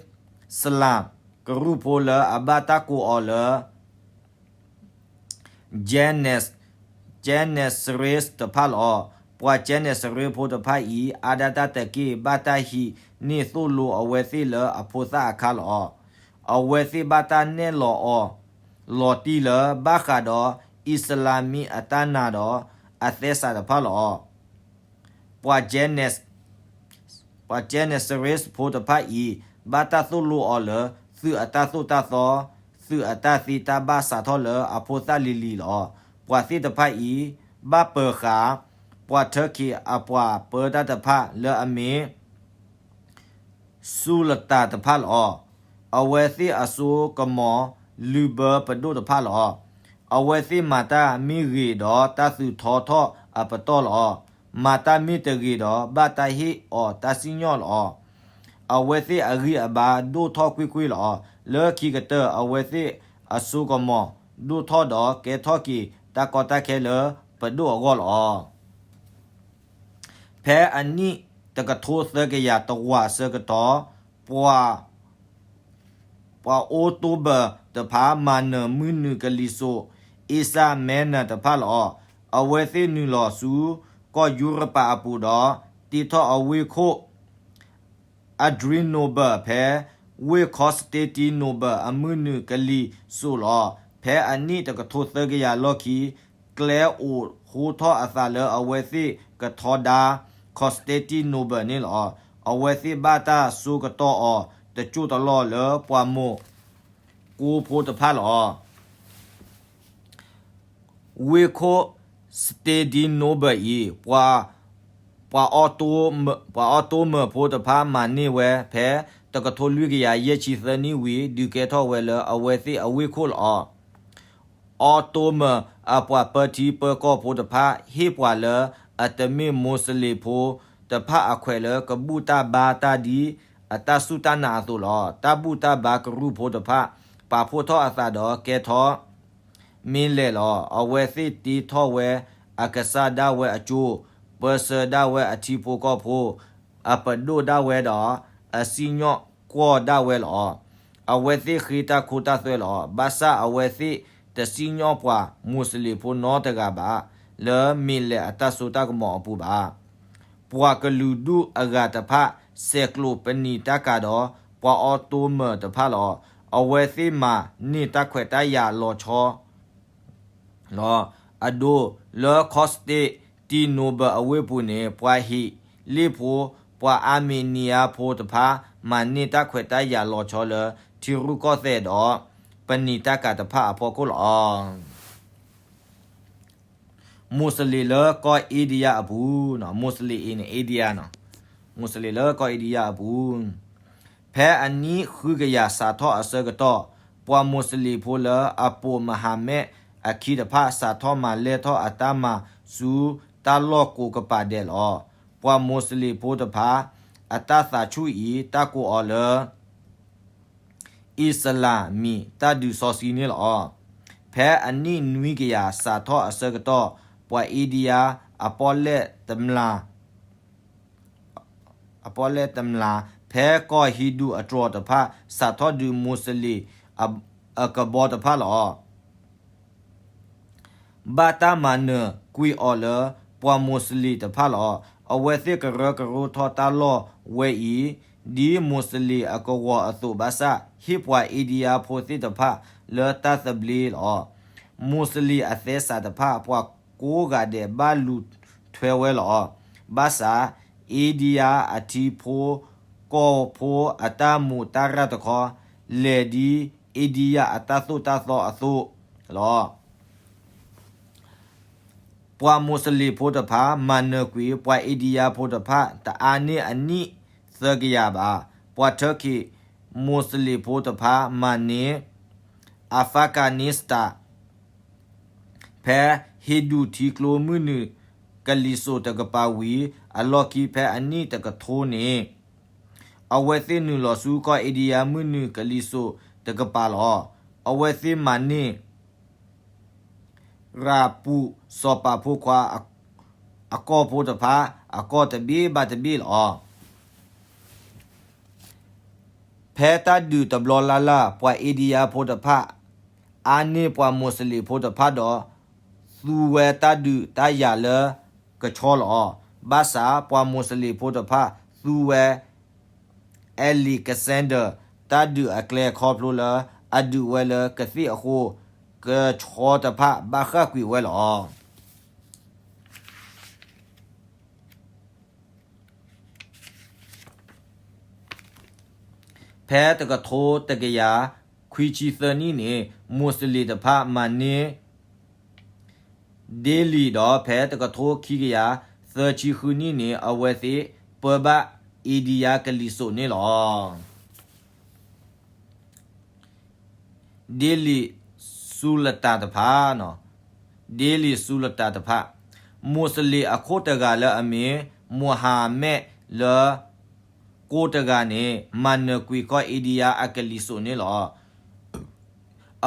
စလၣ်ကရူၢ်ဖိလၢအဘၣ်တၢ်ကိးအီၤလၢ Janis, Janissaries တဖၣ်လီၤ. ပှၤ Janissaries ဖိတဖၣ်အံၤ အါဒၣ်တၢ်တက့ၢ် ဘၣ်တၢ်ဟံးန့ၢ်သိၣ်လိအဝဲသ့ၣ်လၢအဖိသၣ်အခါလီၤ. အဝဲသ့ၣ်ဘၣ်တၢ်နဲၣ်လီၤအီၤ လီၤတံၢ်လၢဘၣ်ဃးဒီး အံၣ်စလါမံအတၢ်နာ်ဒီးအသဲစးတဖၣ်လီၤ. ပှၤ Janis ပှၤ Janissaries ဖိတဖၣ်အံၤ ဘၣ်တၢ်သိၣ်လိအီၤလၢ သုးအတၢ်သိၣ်တၢ်သီ, သုးအတၢ်သ့တၢ်ဘၣ်စးထီၣ်လၢအဖိသၣ်လံၤလံၤလီၤ. ပှၤသ့ၣ်တဖၣ်အံၤ ဘၣ်ပၢၤဃာ် ပှၤ Turkey အပှၤပၢတၢ်တဖၣ်လၢအမ့ၢ် စူလတၤတဖၣ်လီၤ. အဝဲသ့ၣ်အစိကမီၤလုၢ်ဘၢပဒိၣ်တဖၣ်လီၤ. အဝဲသ့ၣ်မၤတၢ်မ့ၢ်ဂ့ၤဒီးတၢ်သူၣ်ထီထီၣ်အပတီၢ်လီၤ. မၤတၢ်မ့ၢ်တဂ့ၤဒီးဘၣ်တၢ်ဟ့ၣ်အီၤတၢ်စံၣ်ညီၣ်လီၤ. အဝဲသ့ၣ်အဂံၢ်အဘါဒိၣ်ထီၣ်ကွ့ၢ်ကွ့ၢ်လီၤ. လၢခံကတၢၢ် အဝဲသ့ၣ်အစိကမီၤဒိၣ်ထီၣ်ဒီးကဲထီၣ်က့ၤတၢ်ကီတၢ်ခဲလၢပဒိၣ်အဂီၢ်လီၤ. ဖဲအနံၣ်တကထိသၢကယၤတဝာ်ဆၢကတီၢ်, ပှၤ ပှၤ Ottoman တဖၣ် မၤနၢၤမုၢ်နုာ်ကလံၤစိး အ့စၢ်မဲနၢၤတဖၣ်လီၤ. အဝဲသ့ၣ်နုာ်လီၤဆူ ကီၢ်ယူရပၤအပူၤဒီး တ့ထီၣ်အဝ့ၢ်ခိၣ် Adrianople ဖဲ ဝ့ၢ် Constantinople အမုၢ်နုာ်ကလံၤစိးလီၤ. ဖဲအနံၣ်တကထိသၢကယၤလီၢ်ခံ ကျဲအိးဟိထီၣ်အသးလၢအဝဲသ့ၣ်ကထီဒါ Constantinople န့ၣ်လီၤ. အဝဲသ့ၣ်ဘၣ်တၢ်စိကတီၢ်အီၤ တစိၢ်တလီၢ်လၢပှၤမိၢ်ကိဖိတဖၣ်လီၤ. ဝ့ၢ်ခိၣ် Constantinople အံၤ ပှၤ Ottoman ဖိတဖၣ်မၤန့ၢ်ဝဲဖဲ တကထိလွံၢ်ကယၤယဲၢ်ဆံသၢနံၣ်ဝံၤ ဒုးကဲထီၣ်ဝဲလၢအဝဲသ့ၣ်အဝ့ၢ်ခိၣ်လီၤ. Ottoman အပှၤပၢထံပၢကီၢ်ဖိတဖၣ် ဟ့ၣ်ပှၤလၢအတမ့ၢ် Muslim ဖိတဖၣ်အခွဲးလၢကဘူၣ်တၢ်ဘါတၢ်ဒ်အတၢ်စူၢ်တၢ်နာ်အသိးလီၤ. တၢ်ဘူၣ်တၢ်ဘါကရူၢ်ဖိတဖၣ် ပာ်ဖှိၣ်ထီၣ်အသးဒီးကဲထီၣ် မ့ၢ်လဲၣ်လီၤ. အဝဲသ့ၣ်တ့ထီၣ်ဝဲအကစၢ်ဒၣ်ဝဲအကၠိ, ပၢဆှၢဒၣ်ဝဲအထံဖိကီၢ်ဖိ, အပဒိၣ်ဒၣ်ဝဲဒီး အစံၣ်ညီၣ်ကွီၢ်ဒၣ်ဝဲလီၤ. အဝဲသ့ၣ်ဃ့တၢ်ခိတၢ်သွဲလီၤ. ဘၣ်ဆၣ်အဝဲသ့ၣ်တစံၣ်ညီၣ်ပှၤ Muslim ဖိနီတဂၤဘၣ် လၢမ့ၢ်လဲၣ်အတၢ်စိတၢ်ကမီၤအပူၤဘၣ်. ပှၤကလုာ်ဒူၣ်အဂၤတဖၣ် ဆဲးကျိးပနံာ်တၢ်ကၤဒီး ပှၤ Ottoman တဖၣ်လီၤ. အဝဲသ့ၣ်မၤန့ၢ်တၢ်ခွဲးတၢ်ယာ်လီၤဆီ လီၤ. အဒိ လၢ Constantinople အဝ့ၢ်ပူၤန့ၣ် ပှၤဟ့းလ့ၣ်ဖိ, ပှၤအါမ့နံယါဖိတဖၣ် မၤန့ၢ်တၢ်ခွဲးတၢ်ယာ်လီၤဆီလၢ ထံရူၢ်ကီၢ်သဲးဒီး ပနံာ်တၢ်ကၤတဖၣ်အဖီခိၣ်လီၤ. မိၤစလ့ၣ်လၢကီၢ်အ့ဒံယါအပူၤ, မိၤစလ့ၣ်အံၤန့ၣ် အ့ဒံယါနီၤ, မိၤစလ့ၣ်လၢကီၢ်အ့ဒံယါအပူၤ, ဖဲအနံၣ်ဃုကယၤစးထီၣ်အဆၢကတီၢ်, ပှၤမိၤစလ့ၣ်ဖိလၢအပိာ်မုၣ်မဟၤမ့ၣ်အခံတဖၣ် စးထီၣ်မၤလဲၢ်ထီၣ်အတၢ်မၤဆူတၢ်လီၢ်ကိးကပၤဒဲးလီၤ. ပှၤမိၤစလ့ၣ်ဖိတဖၣ် အတၢ်သးဆူၣ်အံၤ တၢ်ကိးအီၤလၢ အံၣ်စလၣ်မ့ၢ်တၢ်ဒုးစီဆှံန့ၣ်လီၤ. ဖဲအနံၣ်နွံကယၤစးထီၣ်အဆၢကတီၢ်, ပှၤအ့ဒံယါအပီၣ်လဲၣ်တမျၢ်, အပီၣ်လဲၣ်တမျၢ် ဖဲကီၢ်ဟံဒူၣ်အတြီၤတဖၣ် စးထီၣ်ဒုးမိၤစလ့ၣ်အကဘီတဖၣ်လီၤ. ဘၣ်တၢ်မၤနၢၤကွံာ်အီၤလၢပှၤမိၤစလ့ၣ်တဖၣ်လီၤ. အဝဲသ့ၣ်ကရၢကရိထီၣ်တၢ်လီၢ်ဝဲအံၤ ဒ်မိၤစလ့ၣ်အကဝီၤအသိးဘၣ်ဆၣ် ဟ့ၣ်ပှၤအ့ဒံယါဖိသ့ၣ်တဖၣ်လၢတၢ်သဘျ့လီၤ. မိၤစလ့ၣ်အသဲစးတဖၣ် ပှၤကိးဂၤဒဲးဘၣ်လူၤထွဲဝဲလီၤ. ဘၣ်ဆၣ် အ့ဒံယါအထံဖိကီၢ်ဖိအတၢ်မူးတၢ်ရၢ်တခီ လဲၤဒ်အ့ဒံယါအတၢ်သိၣ်တၢ်သီအသိးလီၤ. ပှၤမိၤစလ့ၣ်ဖိတဖၣ် မၤနၢၤကွံာ်ပှၤအ့ဒံယါဖိတဖၣ် တအါန့ၢ်အနံၣ်သၢကယၤဘၣ်. ပှၤထၢၣ်ခ့ၣ်မိၤစလ့ၣ်ဖိတဖၣ် မၤန့ၢ် Afghanistan ဖဲဟံဒူၣ်ထံကျိမုၢ်နုာ်ကလံၤစိးတကပၤဝံၤအလီၢ်ခံ ဖဲအနံၣ်တကထိန့ၣ် အဝဲသ့ၣ်နုာ်လီၤဆူကီၢ်အ့ဒံယါမုၢ်နုာ်ကလံၤစိးတကပၤလီၤ. အဝဲသ့ၣ်မၤန့ၢ် ရၤပူးစီၤပၤဖိခွါအကီၢ်ဖိတဖၣ် အကီၢ်တဘ့ၣ်ဘၣ်တဘ့ၣ်လီၤ. ဖဲတၢ်ဒုးတဘျီလၢ်လၢ် ပှၤအ့ဒံယါဖိတဖၣ် အါန့ၢ်ပှၤမိၤစလ့ၣ်ဖိတဖၣ်ဒီး သူဝဲတၢ်ဒုးတၢ်ယၤလၢကဆီလီၤ. ဘၣ်ဆၣ်ပှၤမိၤစလ့ၣ်ဖိတဖၣ် သူဝဲ Alexander တၢ်ဒုးအကျဲခီဖျိလၢ အဒုးဝဲလၢကသ့ၣ်အဃိ ကဆီတဖၣ်ဘၣ်ဃၣ်ကွံာ်ဝဲလီၤ. ဖဲတကထိတကယၤခွံဆံသၢနံၣ်န့ၣ် မိၤစလ့ၣ်တဖၣ်မၤန့ၢ် Delhi ဒီး ဖဲတကထိခံကယၤသၢဆံဃုနံၣ်န့ၣ် အဝဲသ့ၣ်ပၢဘၣ်အ့ဒံယါကလံၤစိးန့ၣ်လီၤ. Delhi Sultan တဖၣ်, Delhi Sultan တဖၣ်, မိၤစလ့ၣ်အခိၣ်တဂၤလၢအမ့ၢ် Mohammed လၢ ကိးတဂၤန့ၣ် မၤနၢၤကွံာ်ကီၢ်အ့ဒံယါအကလံၤစိးန့ၣ်လီၤ.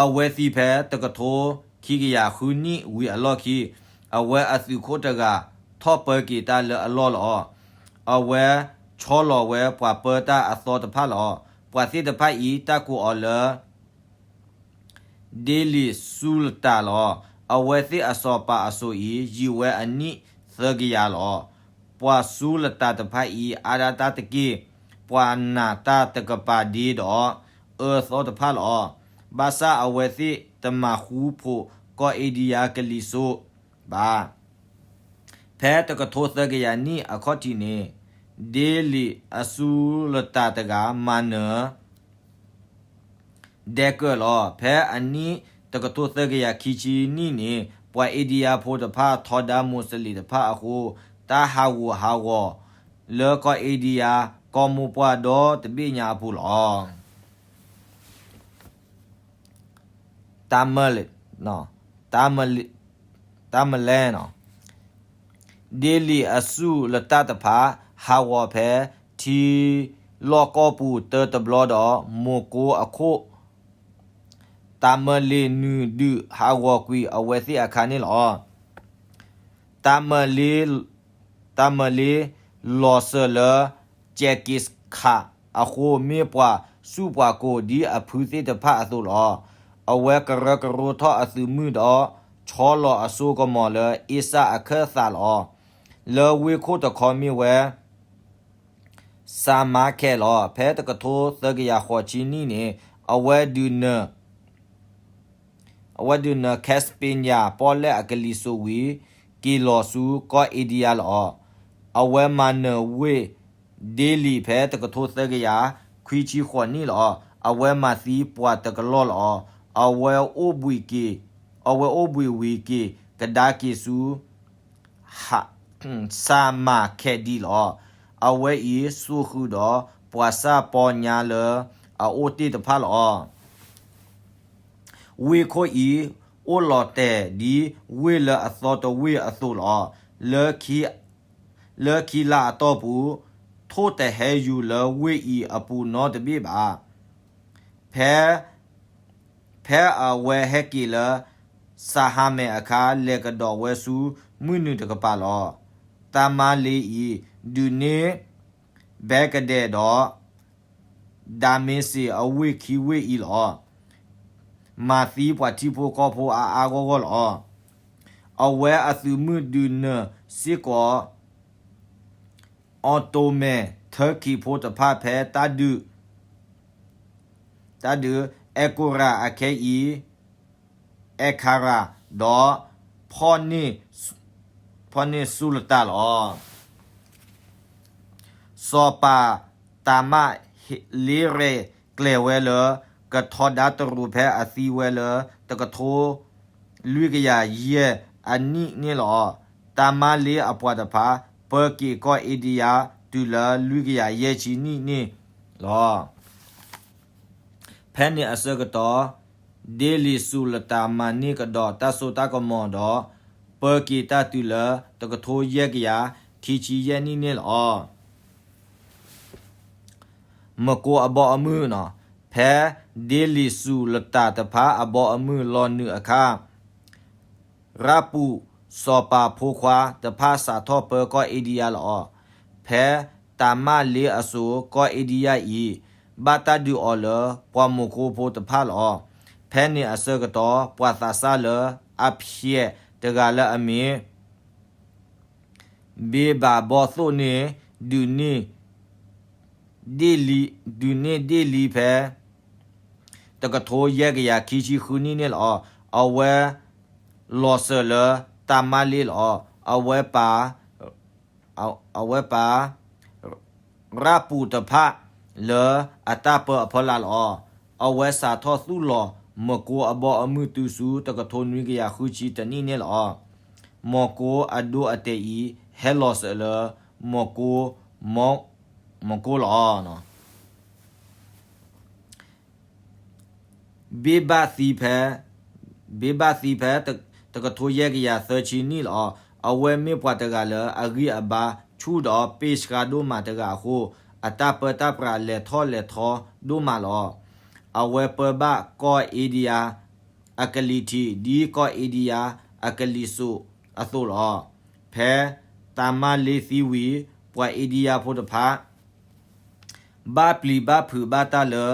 အဝဲသံဖဲတကထိခံကယၤဃုနံၣ်ဝံၤအလီၢ်ခံ, အဝဲအသုးခိၣ်တဂၤထီၣ်ပၢက့ၤတၢ်လၢအလီၢ်လီၤ. အဝဲဆီလီၤဝဲပှၤပၢတၢ်အသီတဖၣ်လီၤ. ပှၤသ့ၣ်တဖၣ်အံၤ တၢ်ကိးအီၤလၢ Delhi Sultan လီၤ. အဝဲသ့ၣ်အစီၤပၤအစိၤအံၤ ယံာ်ဝဲအနံၣ်သၢကယၤလီၤ. ပှၤ Sultan တဖၣ်အံၤ အါဒၣ်တၢ်တက့ၢ်, ပှၤနာ်တၢ်တကပၤဒ့ဒီး အၢသီတဖၣ်လီၤ. ဘၣ်ဆၣ်အဝဲသ့ၣ်တမၤဃူဖိးကီၢ်အ့ဒံယါကလံၤစိးဘၣ်. ဖဲတကထိသၢကယၤနံၣ်အခီၣ်ထံးန့ၣ် Delhi အ Sultan တဂၤ မၤနၢၤ ဒဲကၢၢ်လီၤ. ဖဲအနံၣ်တကထိသၢကယၤခံဆံနံၣ်န့ၣ် ပှၤအ့ဒံယါဖိတဖၣ်ထီဒါမိၤစလ့ၣ်တဖၣ်အဃိ တၢ်ဟးဂူာ်ဟးဂီၤလၢကီၢ်အ့ဒံယါကီၢ်မိၢ်ပှၢ်ဒီတဘ့ၣ်ညါအပူၤလီၤ. တၢ်မလဲ, တၢ်မလဲ, တၢ်မလဲနီၤ, Delhi အ Sultan တဖၣ် ဟးဂီၤဖဲထံလီၢ်ကီၢ်ပူၤတၢတဘျီဒီး မိၤကိအခိၣ် တၢ်မလဲနုာ်ဒုးဟးဂီၤကွံာ်အဝဲသ့ၣ်အခါန့ၣ်လီၤ. တၢ်မလဲ, တၢ်မလဲလီၤစၢၤလၢ Genghis Khan အဃိ မ့ၢ်ပှၤစူၢ်ပှၤကိၤဒ်အဖုသ့ၣ်တဖၣ်အသိးလီၤ. အဝဲကရၢကရိထီၣ်အသုးမုၢ်ဒီး ဆီလီၤအစိကမီၤလၢအ့စၢ်အခၢၣ်သးလီၤ. လၢဝ့ၢ်ခိၣ်တခီမ့ၢ်ဝဲ Samarkand လီၤ. ဖဲတကထိသၢကယၤဃိးဆံနံၣ်န့ၣ် အဝဲဒုးနၢၤ အဝဲဒုးနၢၤ Caspian ပီၣ်လဲၣ်အကလံၤစိးဝံၤ က့ၤလီၤဆူကီၢ်အ့ဒံယါလီၤ. အဝဲမၤနၢၤဝ့ၢ် Delhi ဖဲတကထိသၢကယၤခွံဆံဃိးနံၣ်လီၤ. အဝဲမၤသံပှၤတကလီၢ်လီၤ. အဝဲအိၣ်ဘှံးက့ၤ, အဝဲအိၣ်ဘှံးဝံၤက့ၤကဒါက့ၤဆူ စၤမၤခဲဒံလီၤ. အဝဲအံၤစိာ်ဃုာ်ဒီးပှၤစၢ်ပီညါလၢအအိၣ်တ့ၢ်တဖၣ်လီၤ. ဝ့ၢ်ခိၣ်အံၤ အိၣ်လီၤတဲာ်ဒ်ဝ့ၢ်လၢအသီတဝ့ၢ်အသိးလီၤ. လၢခံလါအတီၢ်ပူၤ, ထိၣ်တဟဲယူၤလၢဝ့ၢ်အံၤအပူၤနီတဘ့ၣ်ဘၣ်. ဖဲ ဖဲအဝဲဟဲက့ၤလၢစၤဟၤမဲာ်အခါ, လဲၤကဒီးဝဲဆူမုၢ်နုာ်တကပၤလီၤ. တၤမါလ့အံၤ ဒုးန့ၢ်ဘဲကဒဲးဒီး ဒၤမ့းစ့းအဝ့ၢ်ခံဝ့ၢ်အံၤလီၤ. မၤသံပှၤထံဖိကီၢ်ဖိအါအါဂီၢ်ဂီၢ်လီၤ. အဝဲအသုးမုၢ်ဒုးနၢၤစ့ၢ်ကီး အီတိမဲၣ်ထၢခံဖိတဖၣ်ဖဲတၢ်ဒုး တၢ်ဒုးအဲကိရၤအခဲအံၤ အဲခရၤ ဒီး ဖီၣ်န့ၢ်စူၤလတၢ်လီၤ. စီၤပၤတၤမါလ့ရဲၣ်ကျဲၤဝဲလၢ ကထီဒါတရူးဖဲအသံဝဲလၢ တကထိလွံၢ်ကယၤယဲၢ်အနံၣ်န့ၣ်လီၤ. တၤမါလ့အပှၤတဖၣ် ပၢက့ၤကီၢ်အ့ဒံယါ တုၤလၢလွံၢ်ကယၤယဲၢ်ဆံနံၣ်န့ၣ်လီၤ. ဖဲန့ၣ်အဆၢကတီၢ် ဒ့လံၤစူၤလတၢ်မၤန့ၢ်ကဒီးတၢ်စိတၢ်ကမီၤဒီး ပၢက့ၤတၢ်တုၤလၢတကထိယဲၢ်ကယၤခံဆံယဲၢ်နံၣ်န့ၣ်လီၤ. မကိအဘီအမုၢ်, ဖဲဒ့လံၤစူၤလတၢ်တဖၣ်အဘီအမုၢ်လီၤနုာ်အခါ ရၢ်ပူၤစီၤပၤဖိခွါတဖၣ်စးထီၣ်ပၢကီၢ်အ့ဒံယါလီၤ. ဖဲတၤမါလ့အစိၤ ကီၢ်အ့ဒံယါအံၤ ဘၣ်တၢ်ဒုးအီၤလၢပှၤမိၤကိဖိတဖၣ်လီၤ. ဖဲန့ၣ်အဆၢကတီၢ် ပှၤသးစၢ်လၢအဖျဲးတဂၤလၢအမ့ၢ် ဘ့ဘၤဘီသိၣ်န့ၣ် ဒုးန့ၢ်ဒ့လံၤ, ဒုးန့ၢ်ဒ့လံၤဖဲ တကထိယဲၢ်ကယၤခံဆံဃုနံၣ်န့ၣ်လီၤ. အဝဲလီၤစၢၤလၢတၤမါလ့လီၤ. အဝဲပာ် အဝဲပာ် ရၢ်ပူၤတဖၣ်လၢအတၢ်ပၢအဖီလာ်လီၤ. အဝဲစးထီၣ်သူၣ်လီၤမကိအဘီအမုၢ်တုၤဆူတကထိနွံကယၤဃုဆံတနံၣ်န့ၣ်လီၤ. မကိအဒိအတဲာ်အံၤ ဟဲလီၤစၢၤလၢ မကိ မကိလီၤ. ဘ့ဘၣ်သံဖဲ ဘ့ဘၣ်သံဖဲ တကထိယဲၢ်ကယၤသၢဆံနံၣ်လီၤ. အဝဲမ့ၢ်ပှၤတဂၤလၢအဂံၢ်အဘါဆူၣ်ဒီးပ့ၢ်ဆှါဒိၣ်မးတဂၤအဃိ အတၢ်ပၢတၢ်ပြးလဲၤထီၣ်လဲၤထီဒိၣ်မးလီၤ. အဝဲပၢဘၣ်ကီၢ်အ့ဒံယါအကလံၤထံး ဒ်ကီၢ်အ့ဒံယါအကလံၤစိးအသိးလီၤ. ဖဲတၤမါလ့သံဝံၤ ပှၤအ့ဒံယါဖိတဖၣ် ဘၣ်ပျံၤဘၣ်ဖုးဘၣ်တၢ်လၢ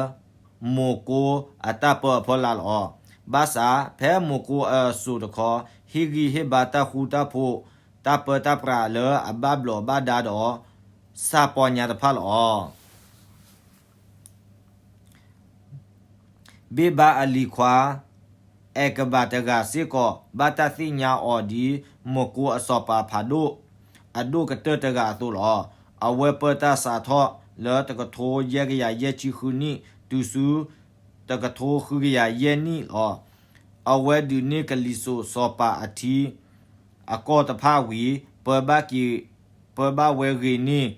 မိၤကိအတၢ်ပၢအဖီလာ်လီၤ. ဘၣ်ဆၣ် ဖဲမိၤကိအစိၤတခီ ဟ့ၣ်ဂံၢ်ဟ့ၣ်ဘါတၢ်ဃူတၢ်ဖိး တၢ်ပၢတၢ်ပြးလၢအဘၣ်ဘျီးဘၣ်ဒါဒီး စၢ်ပီညါတဖၣ်လီၤ. ဘ့ဘါအလံၤခွါ အဲကဘၤတဂၤစ့ၢ်ကီး ဘၣ်တၢ်သ့ၣ်ညါအီၤဒ် မိၤကိအစီၤပၤဖးဒိၣ် အဒိၣ်ကတၢၢ်တဂၤအသိးလီၤ. အဝဲပၢတၢ်စးထီၣ်လၢတကထိယဲၢ်ကယၤယဲၢ်ဆံဃုနံၣ် တုၤဆူ တကထိဃုကယၤယဲၢ်နံၣ်လီၤ. အဝဲဒုးန့ၢ်ကလံၤစိးစီၤပၤအထံ အကီၢ်တဖၣ်ဝံၤ ပၢဘၣ်က့ၤ ပၢဘၣ်ဝဲဂ့ၤန့ၢ်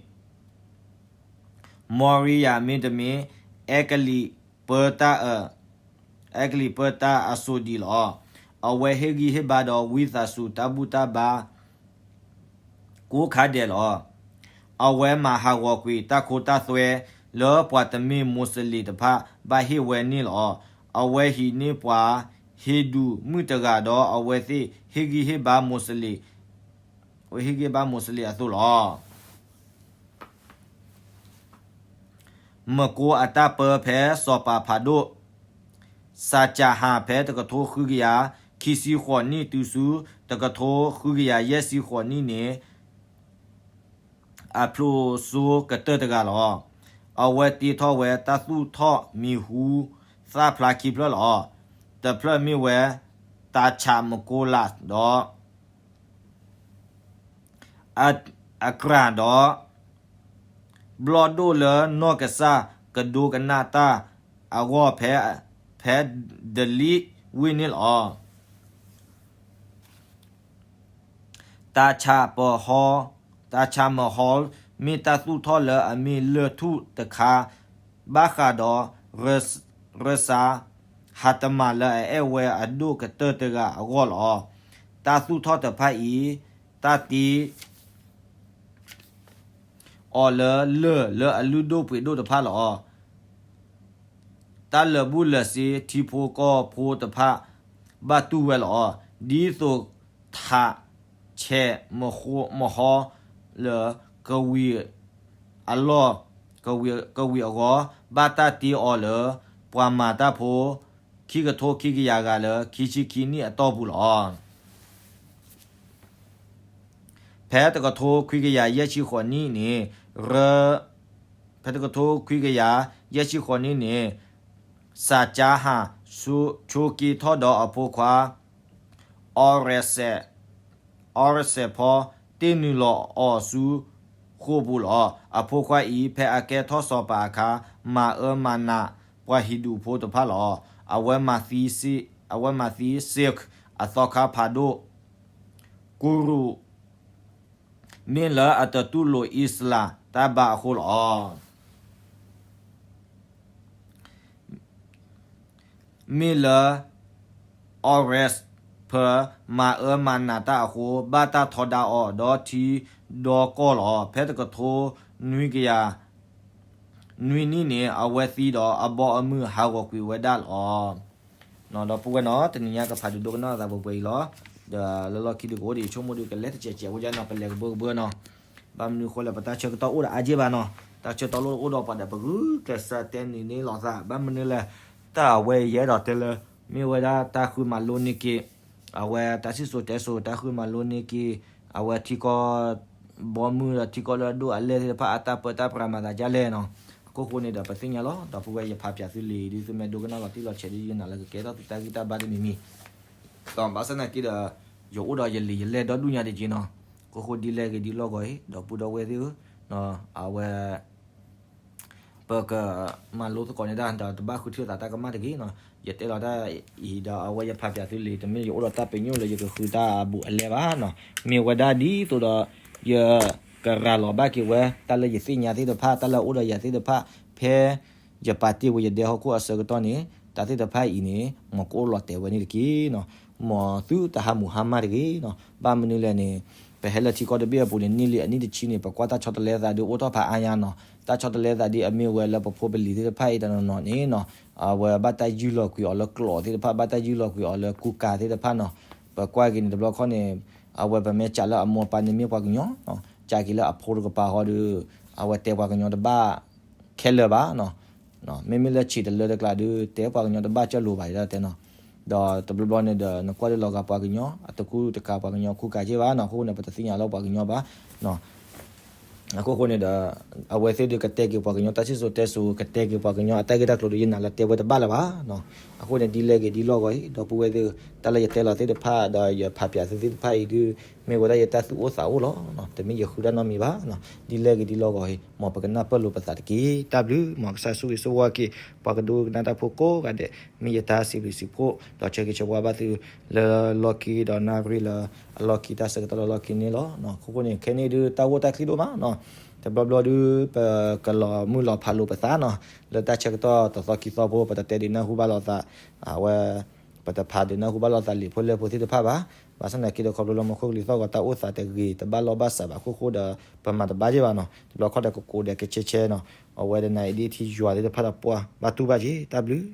မီရံယၤ မ့တမ့ၢ် အဲကလံးပၢတၢ်အ အဲကလံးပၢတၢ်အစိၤဒံးလီၤ. အဝဲဟ့ၣ်ဂံၢ်ဟ့ၣ်ဘါဒီးဝံသးစူၤတၢ်ဘူၣ်တၢ်ဘါ ကိးခါဒဲးလီၤ. အဝဲမၤဟးဂီၤကွံာ်တၢ်ခိတၢ်သွဲလၢပှၤတမ့ၢ်မိၤစလ့းတဖၣ်ဘၣ်ဟ့ၣ်ဝဲန့ၣ်လီၤ. အဝဲဟံးန့ၢ်ပှၤဟ့ဒူးမုၣ်တဂၤဒီးအဝဲသ့ၣ်ဟ့ၣ်ဂံၢ်ဟ့ၣ်ဘါမိၤစလ့း ဟ့ၣ်ဂံၢ်ဘါမိၤစလ့းအသိးလီၤ. မကိအတၢ်ပၢဖဲစီၤပၤဖးဒိၣ် စၤကၠၤဟၣ် ဖဲတကထိဃုကယၤခံဆံဃိးနံၣ်တုၤဆူ တကထိဃုကယၤယဲၢ်ဆံဃိးနံၣ်န့ၣ် အဖျိစိကတၢၢ်တဂၤလီၤ. အဝဲတ့ထီၣ်ဝဲတၢ်သူၣ်ထီၣ်မံၤဟူသၣ်ဖျါခံဖျၢၣ်လီၤ. တဖျၢၣ်မ့ၢ်ဝဲ တၤဆးမကိလးဒီး အကြၢးဒီး ဘျီၣ်ဒိၣ်လၢနီၢ်ကစၢ်ကဒိကနၣ်တၢ်အဂီၢ် ဖဲဒလံဝ့ၢ်န့ၣ်လီၤ. တၢ်ဆၣ်ပဟီ, တၢ်ဆၣ်မဟီ မ့ၢ်တၢ်သူၣ်ထီၣ်လၢအမ့ၢ်လၢၢ်ထူၣ်တခါ ဘၣ်ဃးဒီး ရစၢ ဟးတမၤလၢအအဲၣ်ဝဲအဒိၣ်ကတၢၢ်တဂၤအဂီၢ်လီၤ. တၢ်သူၣ်ထီၣ်တဖၣ်အံၤ တၢ်တ့ အီၤလၢလၢၢ်လၢအလုၢ်ဒိၣ်ပှ့ၤဒိၣ်တဖၣ်လီၤ. တၢ်လၢာ်ဘူၣ်လၢာ်စ့ထံဖိကီၢ်ဖိတဖၣ် ဘၣ်တူၢ်ဝဲလီၤ. ဒ်သိးထး ဆဲး မဟီ လၢ ကဝံၤအလီၢ် ကဝံၤအဂီၢ် ဘၣ်တၢ်တ့အီၤလၢ ပှၤမၤတၢ်ဖိ ခံကထိခံကယၤဂၤလၢ ခံဆံခံနံၣ်အတီၢ်ပူၤလီၤ. ဖဲတကထိခွံကယၤယဲၢ်ဆံဃိးနံၣ်န့ၣ်, ဖဲတကထိခွံကယၤယဲၢ်ဆံဃိးနံၣ်န့ၣ်, စၢ်ကၠါဟၣ် ဆိးက့ၤထီၣ်ဒီးအဖိခွါ အီရစဲး, အီရစဲးဖီ တ့ၢ်နုာ်လီၤအီၤဆူဃိာ်ပူၤလီၤ. အဖိခွါအံၤ ဖဲအကဲထီၣ်စီၤပၤအခါ မၤအၢမၤနးပှၤဟံၣ်ဒူၣ်ဖိတဖၣ်လီၤ. အဝဲမၤသံ စ့း အဝဲမၤသံ စ့း အသီခါဖးဒိၣ် ကူရူး မ့ၢ်လၢအတတူၢ်လိာ်အံၣ်စလၣ်တၢ်ဘါအဃိလီၤ. မ့ၢ်လၢ အီရစၢး မၤအၢမၤနးတၢ်အဃိ ဘၣ်တၢ်ထီဒါအီၤဒီးထံဒီးကီၢ်လီၤ. ဖဲတကထိနွံကယၤနွံနံၣ်န့ၣ် အဝဲသံဒီးအဘီအမုၢ်ဟးဂီၤကွံာ်ဝဲဒၣ်လီၤ. ဒီပုၢ်ဝဲၢ်နီၤ တနံၤညါကဖးဒုးဒိကနၣ်သးပှဲၤပှဲၤအံၤလီၤ. ဒီးလၢလီၢ်ခံဒုးကအိၣ်ဒီး ယဆိကမိၣ်ဒုးကလဲၤတစဲးစဲးဝဲဒၣ်နီၤ ပလဲၤကဘၢကဘၢနီၤ. ဘၣ်မနုၤဃိလဲၣ် ပတၢ်ဆၢကတီၢ်အိၣ်ဒီးအါက့ၢ်ဘၣ်နီၤ. တၢ်ဆၢကတီၢ်လိၣ်အိၣ်ဒီးပှၤဒီးပဂုာ်ကျဲးစၢးတဲနုာ်န့ၢ်လိာ်သး ဘၣ်မနုၤလဲၣ် တၢ်အဝဲယအဲၣ်ဒိးတဲလၢ မ့ၢ်ဝဲဒၣ်တၢ်ဃုမၤလိန့ၢ်က့ၤ အဝဲတၢ်စံၣ်စိၤတဲစိၤ တၢ်ဃုမၤလိန့ၢ်က့ၤ အဝဲထံကီၢ် ဘီမုၢ်ဒီးထံကီၢ်လၢအဒိၣ်အလဲၢ်သ့ၣ်တဖၣ် အတၢ်ပၢတၢ်ပြးမၤသးဒ်လဲၣ်နီၤ. အခိၣ်ဃိန့ၣ်ဒီး ပသ့ၣ်ညါလီၤ. ဒီပုၢ်ဝဲၢ် ယဖးပၠးသုလံာ်ဒုး သုမ့ၢ်ဒိကနၣ်လီၤတံၢ်လီၤဆဲးဒုး ယနာ်လၢကကဲထီၣ်သုတၢ်ဂံၢ်တၢ်ဘါတမံၤမံၤ ဒီးဘၣ်ဆၣ်သနာ်က့ဒီး ယအိၣ်ဒီးယလံာ်ယလဲၢ်ဒီဒူၣ်ညါတက့ၢ်နီၤ. အခိၣ်ဃိဒ်လဲၣ်ဂ့ၤဒ်လီၢ်ဂီၤအံၤ ဒီပုၢ်ဒီဝဲၢ်သ့ၣ်ဧၢ, အဝဲ ပကမၤလိသကိးန့ၢ်တၢ်ဒီး တဘၣ်ဃုထံၣ်လိာ်သးတၢ်ကမၣ်တဂ့ၤနီၤ. ယတဲလီၤတၢ်အံၤဒီး အဝဲယဖးပၠးသုလံာ် တမ့ၢ်ယအိၣ်ဒီးတၢ်ပညိၣ်လၢယကဃုတၢ်အဘူးအလဲဘၣ်နီၤ. မ့ၢ်ဝဲဒၣ်ဒ်သိးဒီး ယကရၤလီၤဘၣ်က့ၤဝဲ တၢ်လၢယသ့ၣ်ညါသ့ၣ်တဖၣ် တၢ်လၢအအိၣ်ဒီးယၤသ့ၣ်တဖၣ် ဖဲ ယပာ်တ့ၢ်ဝဲယဒဲဟီၣ်ခိၣ်အဆၢကတီၢ်န့ၣ် တၢ်သ့ၣ်တဖၣ်အံၤန့ၣ် မ်ကအိၣ်လီၤတဲာ်ဝဲန့ၣ်တက့ၢ်နီၤ. မ်သုတဟးမူးဟါမၢ်တဂ့ၤနီၤ. ဘၣ်မနုၤလဲၣ်န့ၣ် ပဟဲလၢထံကီၢ်တဘ့ၣ်အပူၤန့ၣ် နံၣ်လံအနံၣ်တဆံန့ၣ် ပကွၢ်တၢ်ဆီတလဲသးဒုးအိၣ်ထီၣ်ဖးအါညါနီၤ. တၢ်ဆီတလဲသးဒ်အမ့ၢ်ဝဲလၢပဖိပလံၤသ့ၣ်တဖၣ်အံၤတနီၤနီၤန့ၣ်နီၤ အဝဲဘၣ်တၢ်ယုၢ်လီၤကွံာ်အီၤလၢကျိာ်သ့ၣ်တဖၣ် ဘၣ်တၢ်ယုၢ်လီၤကွံာ်အီၤလၢကူကၤသ့ၣ်တဖၣ်နီၤ. ပကွၢ်က့ၤန့ၣ်တဘျီခီန့ၣ် အဝဲပမ့ၢ်စးလၢအမိၢ်အပၢ်န့ၣ်မ့ၢ်ပှၤကညီနီၤ စးက့ၤလၢအဖိတကပၤဃီဒီး အဝဲတဲပှၤကညီတဘၣ်ခဲလၢာ်ဘၣ်နီၤ. မ့မ့ၢ်လၢဆံးတလၢတကျါဒုး တဲပှၤကညီတဘၣ်ကၢၢ်လိာ်ဘၣ်ဒ်တဲနီၤ. ဒီးတဘျီဘျီန့ၣ်ဒီး နကွၢ်ဒုးလီၤဂာ်ပှၤကညီ အတကူတကၤပှၤကညီကူကၤက့ၢ်ဘၣ်နီၤ. အဃိန့ၣ် ပတသ့ၣ်ညါလၢပှၤကညီဘၣ်နီၤ. အခိၣ်ဃိန့ၣ်ဒီး အဝဲသ့ၣ်ဒုးကတဲက့ၤပှၤကညီတၢ်စံၣ်စိၤတဲစိၤ ကတဲက့ၤပှၤကညီအတၢ်ဂ့ၢ်တၢ်ကျိၤဒုး ယနာ်လၢတဲဝဲတဘၣ်လၢၤဘၣ်နီၤ. အဃိန့ၣ် ဒ်လဲၣ်ဂ့ၤဒ်လီၢ်ဂီၤအံၤ ဒီပုၢ်ဝဲၢ်သ့ၣ် တၢ်လၢယတဲလီၤသ့ၣ်တဖၣ် ဒီးယဖးပၠးသုသ့ၣ်တဖၣ်အံၤဒုး မ့ၢ်ဝဲဒၣ်ယတၢ်သူၣ်အိၣ်သးအိၣ်လီၤ. တမ့ၢ်ယဃုတၢ်နီတမံၤဘၣ်နီၤ. ဒ်လဲၣ်ဂ့ၤဒ်လီၢ်ဂီၤအံၤ မ်ပကနၢ်ပၢၢ်လိာ်ပသးတက့ၢ်. တၢ်ဘျုး မ်ကစၢ်ဆိၣ်ဂ့ၤဆိၣ်ဝါက့ၤ ပှၤကဒိကနၣ်တၢ်ဖိကိးဂၤဒဲး မ့ၢ်ယတၢ်စံးဘျုးစံးဖှိၣ် ဒီးဆၢဂ့ၤဆၢဝါဘၣ်သု လၢလီၢ်ခံဒီးနၣ်ရံၣ်လၢအလီၢ်ခံ တၢ်ဆၢကတီၢ်လၢလီၢ်ခံန့ၣ်လီၤ. အခိၣ်ဃိန့ၣ် ခဲန့ၣ်ဒုး တၢ်ဂိၢ်တၢ်ချံဒိၣ်မးနီၤ. တဘျီဘျီဒုး ပကလီၤမုၢ်လီၤဖးလိာ်ပသးနီၤ. လၢတၢ်ဆၢကတီၢ်တသီခံသီဖိ ပတတဲဒုးနၢ်ဟူဘၣ်လိာ်သး အဝဲ ပတဖးဒုးနၢ်ဟူဘၣ်လိာ်သးလံာ်ဖိလဲၢ်ဖိသ့ၣ်တဖၣ်ဘၣ်. ဘၣ်ဆၣ်သနာ်က့ဒီး ခီဖျိလၢမူခိၣ်ကလံၤသီၣ်ဂီၤတၢ်အိၣ်သးတဂ့ၤ တဘၣ်လီၢ်ဘၣ်စးဘၣ်အခိၣ်ဃိဒီး ပမၤတဘၣ်က့ၢ်ဘၣ်နီၤ. တဘျီခီဒီးကကိးဒီးကဆဲးဆဲးနီၤ. အဝဲဒၣ်နၤအံၤဒ်ထံယွၤသ့ၣ်တဖၣ်ဒီးပှၤဘၣ်တူၢ်ဘၣ်က့ၤ တၢ်ဘျုး